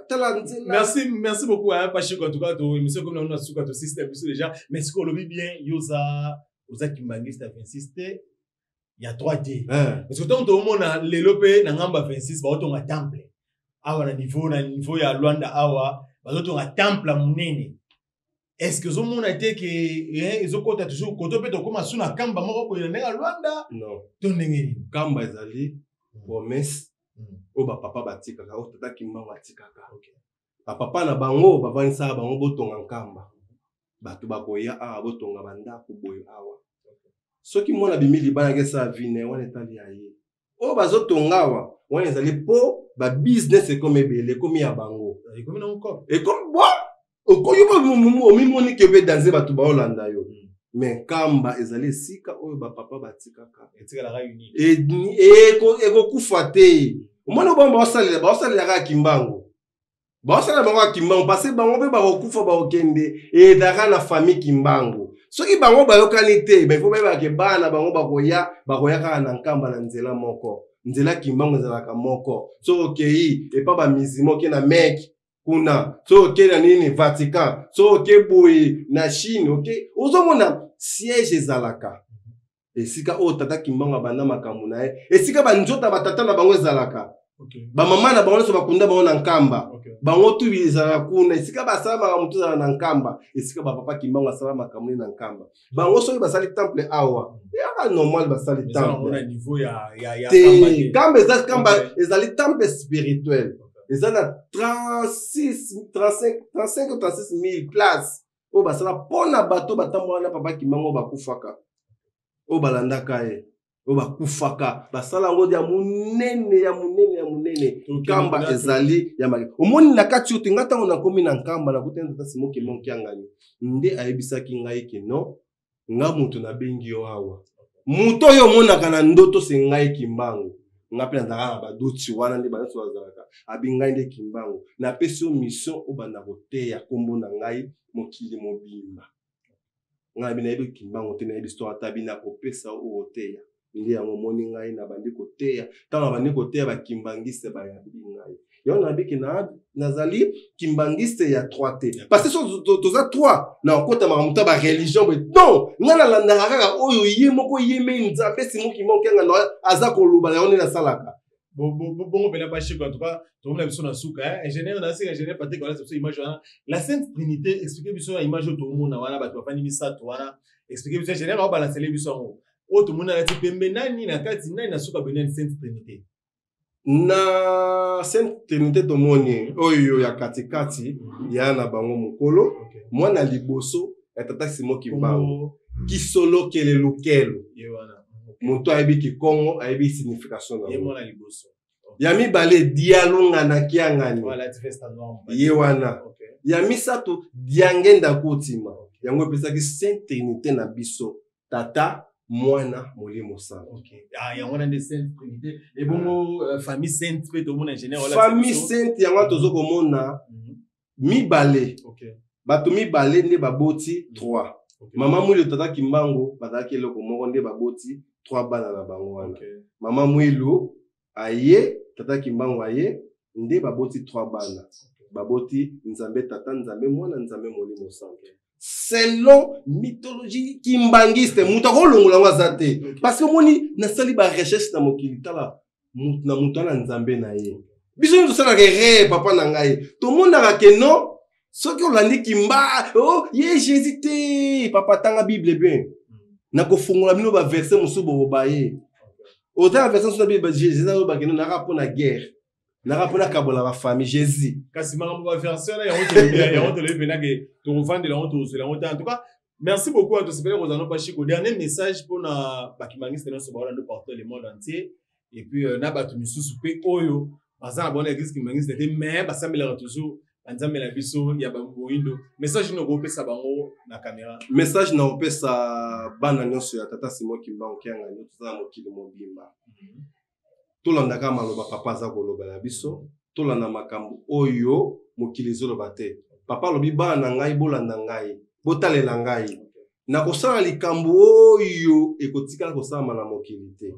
Tala nzela. Merci, merci beaucoup, hein, Pachiko. En tout cas, to émission comme on a suka to système biso déjà. Mais ce qu'on lobi bien, yoza oza kimbangiste ya 26 te, ya 3 te. Parce que tant to mona lelo pe na ngamba 26 ba otonga temple. Awa na niveau ya Luanda awa, bazotonga temple ya monene. Est-ce que ozomona te ke ezokota toujours koto mpe tokóma su na Kamba moko boye na ndenge ya Lwanda? Non. To ndenge nini? Kamba ezali promesse oyo bapapa batikaka, oyo tata Kimbangu atikaka. Bapapa na bango bavandisaka bango: botonga Nkamba, bato bakoya awa, botonga bandako boye awa. Soki mwana bimi libanda, esala vine wana, etali ya ye. Oyo bazotonga awa wana ezali mpo babusiness ekomi ebele, ekomi ya bango. Ekomi nango coop. Ekomi bo okoki mpo omimoni ke mpe danse, bato baolanda yo. Mais Nkamba ezali esika oyo bapapa batikaka. Etikalaka unique. Ekokufa te. Omoni, bango baosalela, baosalela kaka Kimbangu, baosalela bango kaka Kimbangu, parce bango mpe bakokufa, bakokende, ezalaka na famille Kimbangu. Soki bango bayokani te, il faut bayebaka bana bango bakoya, bakoya kaka na Nkamba na nzela moko. Nzela Kimbangu ezalaka moko. Soki okei epa bamizima, oke na Mecque kuna, soki oke na nini, Vatican, soki oke boye na Chine, oke ozomona siège ezalaka esika oyo tata Kimbangu abanda makambo na ye, esika banzoto ya batata na bango ezalaka. Bamama na bango nyonso bakunda bango na Nkamba. Bango tu ezalaka kuna, esika basala makambo tu ezala na Nkamba, esika bapapa Kimbangu asala makambo na Nkamba. Bango soki basali temple awa, eyaka normal, basali temple na niveau ya te. Kamba te. Kamba eza Kamba ezali temple spirituel, eza na 36, 35, 35 ou 36 000 place oyo basala mpo na bato batambola na papa Kimbangu, oyo bakufaka, oyo balandaka ye, oyo bakufaka. Basala yango ya monene, ya monene, ya monene. Nkamba ezali ya mali. Omoni na kati oyo te. Ngai ntango nakomi na Nkamba, nakutani tata Simon Kimbangu Kiangani, nde ayebisaki ngai ke non, nga moto nabengi yo awa, moto oyo omonaka na ndoto se ngai Kimbangu. Nga mpe nazalaka na baduti wana nde banyonso bazalaka. Abi ngai nde Kimbangu, napesi yo mission, obanda koteya nkombo na ngai mokili mobimba. Ngai abi nayebi Kimbangu te, nayebi histoire ata. Abi nakopesa oyo oteya. Nde yango omoni ngai nabandi koteya. Ntango nabandi koteya, bakimbangiste bayambi ngai. Yango nayebiki nazali kimbangiste ya 3 te, parce que so toza 3 na okota makambo ta bareligion boye. Non, ngai nalandaka kaka oyo ye moko ye me Nzambe Simon Kimbangu Kiangani aza koloba, yango nde nasalaka. Bongo mpena Bashiko, en tout cas tokomona biso na suka. Ingénieur na sika, ingénieur Patrick wana, biso image wana, la Sainte Trinité, explique biso na image oyo tomona wana, bato bafandi misato wana. Explique biso, ingénieur aobalansele biso yango. Oyo tomoni alati pembe nani, na kati nani, na suka boye nani? Sainte Trinité. Na Sainte Trinité tomoni oyo ya katikati ya na bango mokolo, mwana liboso ya tata Simon Kimbangu, Kisolokele Lukelo. Ye wana. Moto ayebi kikongo ayebi signification na ye yango. Mwana liboso. Ya mibale, Dialunga na Kiangani. Oyo alati veste noir. Ye wana. Ya misato, Diangenda Kotima. Yango epesaki Sainte Trinité na biso, Tata, Mwana, Molimo Santo. Ok, ah, yango wana nde Sainte Trinité. Ebongo famille sainte mpe tomona, ingénieur wana. Famille sainte, yango wana tozo komona mibale. Bato mibale nde baboti 3. Mama Mwilu, tata Kimbangu bazalaki eloko moko, nde baboti 3 bana na bango wana. Mama Mwilu aye, tata Kimbangu aye, nde baboti 3 bana. Baboti Nzambe Tata, Nzambe Mwana, Nzambe Molimo Santo, selon mythologie kimbangiste. Moto akolongola yango aza te, parce que omoni, nasali barecherche na mokili. Tala, na moto wana, Nzambe na ye. Biso nyonso tosalaka erreur, papa na ngai. Tomonaka ke non, soki olandi Kimba, oh, ye Jésus te. Papa, tanga Bible bien, nakofongola bino baverset mosusu, bokoba ye. Otala verset mosusu na Bible, Jésus alobaki no, naka mpo na guerre, naka mpo nakabola bafamille, Jésus. Kasi makambo baversion wana, yango tolobi, yango tolobi mpena ke tokovandela yango, tozwela yango te. En tout cas, merci beaucoup. Tosepeli kozala no Pashiko. Dernier message mpona bakimbangiste nyonso baolanda partout le monde entier, et puis na bato misusu mpe oyo baza na bona église kimbangiste te, mais basambelaka toujours banzambe na biso ya bamoyindo, message nini okopesa bango na caméra? Message na kopesa bana nyonso ya tata Simon Kimbangu Kiangani, toza na mokili mobimba, tolandaka maloba papa aza koloba na biso. Tolanda makambo oyo mokili ezoloba te. Papa alobi: bana na ngai, bolanda ngai, botalela ngai, nakosala likambo oyo ekotikala kosalama na mokili te.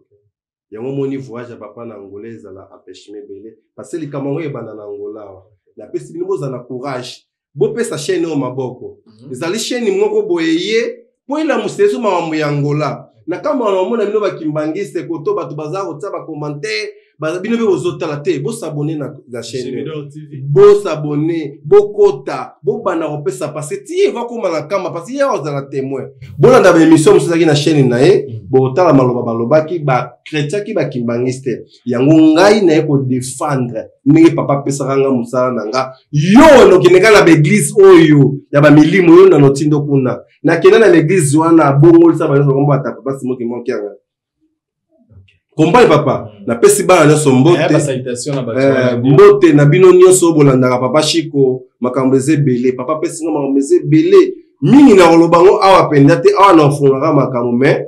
Yango omoni voyage ya papa na Angola ezala empêchement ebele parce que likambo yango ebanda na Angola awa. Napesi bino bozala na courage, bopesa chaîne oyo maboko. Ezali chaîne moko boye ye mpo elamusa ezo makambo ya Angola. Na kambo wana omona bino bakimbangiste koto bato baza kotia ba commentaire, baza bino mpe bozotala te, bosabone na chaîne oyo. Bosabone, bokota, bobanda kopesa parce que ti eva koma na kamba parce que ye azala témoin. Bolanda ba émission mosusu ezalaki na chaîne na ye, botala maloba balobaki ba chrétien ki ba kimbangiste. Yango ngai naye ko défendre ndenge papa apesaka nga mosala na nga. Yo nokendeka na ba église oyo ya ba milimo yo na notindo kuna. Nakenda na l'église wana bongolisa ba nyonso kombo ata papa Simon Kimbangu Kiangani. Comprendre papa, napesi bana nyonso mbote. Eh, ba salutation na bato wana. Mbote na bino nyonso oyo bolandaka papa Chico, makambo eza ebele. Papa apesi nga makambo eza ebele. Mingi na koloba ngo awa mpenza te, awa na ofungaka makambo, mais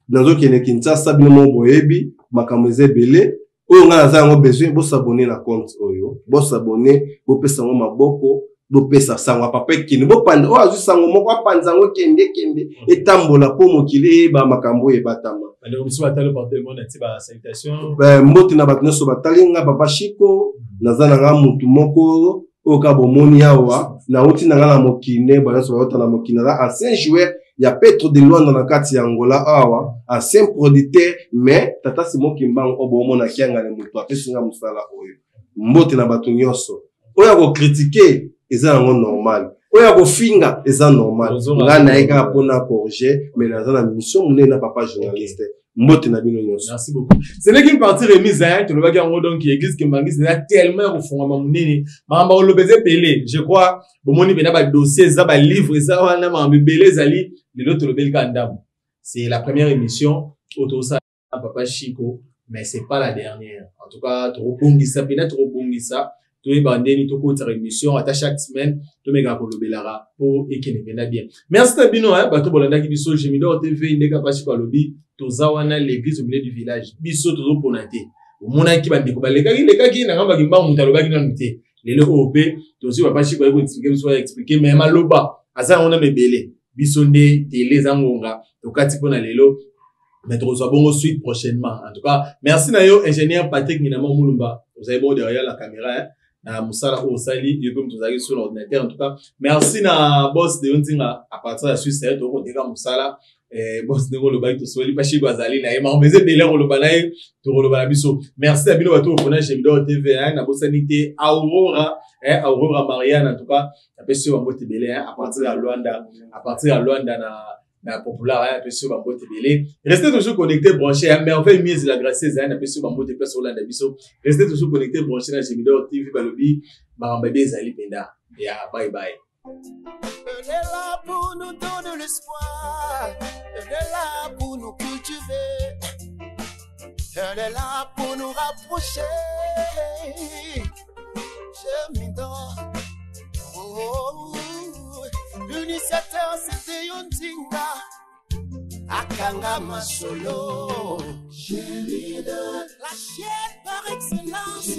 nazokende Kinshasa, bino moko boyebi makambo eza ebele. Oyo nga naza yango besoin, bosabone na compte oyo, bosabone, bopesa yango maboko, bopesa sango ya papa ekende, bopanda oyo azwi sango moko apanza yango kende kende, etambola po mokili eyeba makambo oyo ebatama. Bandeko mosusu batali porte le monde ati ba salutation. Mbote na bato nyonso batali nga papa Chico, naza na nga mutu moko oyo ka bomoni awa, nauti na nga na mokili nde ba nyonso bauta na mokili, naza ancien joueur ya Petro de Luanda na kati ya Angola awa, ancien producteur, mais tata Simon Kimbangu oyo bomona Kiangani mutu apesi nga mosala oyo. Mbote na bato nyonso. Oyo ako critiquer eza yango normal, oyo ako finga eza normal. Ozonga Nga na ye na kaka mpona corriger, mais naza na mission monene na papa journaliste. Mbote na bino nyonso. Merci beaucoup. Ce n'est qu'une partie remise, hein. Tolobaki yango donc église Kimbanguiste eza tellement ya kofungwama monene. Makambo ya koloba eza ebele. Je crois bomoni mpenza ba dossier eza ba livre eza wana makambo ebele ezali. Lelo tolobeli kaka ndambo. C'est la première émission oyo tozosala na papa Chico, mais c'est pas la dernière. En tout cas, tokobongisa mpenza, tokobongisa. Toyeba ndeni tokotaka émission ata chaque semaine tomekaka kolobelaka po ekende mpenza bien. Merci na bino, hein, bato bolandaki biso Gemidor TV ndenge papa Chico alobi toza wana l'église au milieu du village. Biso tozopona te. Omonaki bandeko balekaki lekaki na ngambo ya Kimbangu moto alobaki nanu te. Lelo oyo pe tozwi papa Chico aye koexplike biso, aye explike, mais maloba aza yango nanu ebele. Biso nde tele eza ngonga tokati mpona lelo. Mais tokozwa bongo suite prochainement. En tout cas, merci na yo ingénieur Patrick Nginama Mulumba, vous avez bon derrière la caméra, hein, na musala oyo osali, yo pe moto ozalaki sur l'ordinateur. En tout cas, merci na boss de Nzinga à partir ya Suisse, hein, tokoteka musala. Boss ndenge olobaki tosoli pa Chico azali na ye, makambo eza ebele koloba na ye, tokoloba na biso. Merci na bino bato bopona Gemidor TV, hein, nabosani te Aurora, hein, Aurora Marianne, en tout cas, napesi yo bambote ebele, hein, à partir ya Luanda, à partir ya Luanda na populaire, hein, napesi yo bambote ebele. Restez toujours connecté, branché, hein, merveille mise la gracieuse, hein, napesi yo bambote place olanda biso. Restez toujours connecté, branché na Gemidor TV, balobi makambo ebe ezali mpenza. Ya bye bye. Elle est là pour nous donner l'espoir. Elle est là pour nous cultiver. Elle est là pour nous rapprocher. Je m'y donne. Oh, oh, l'initiateur c'était Yondinga. Akanga Masolo. La chaîne par excellence.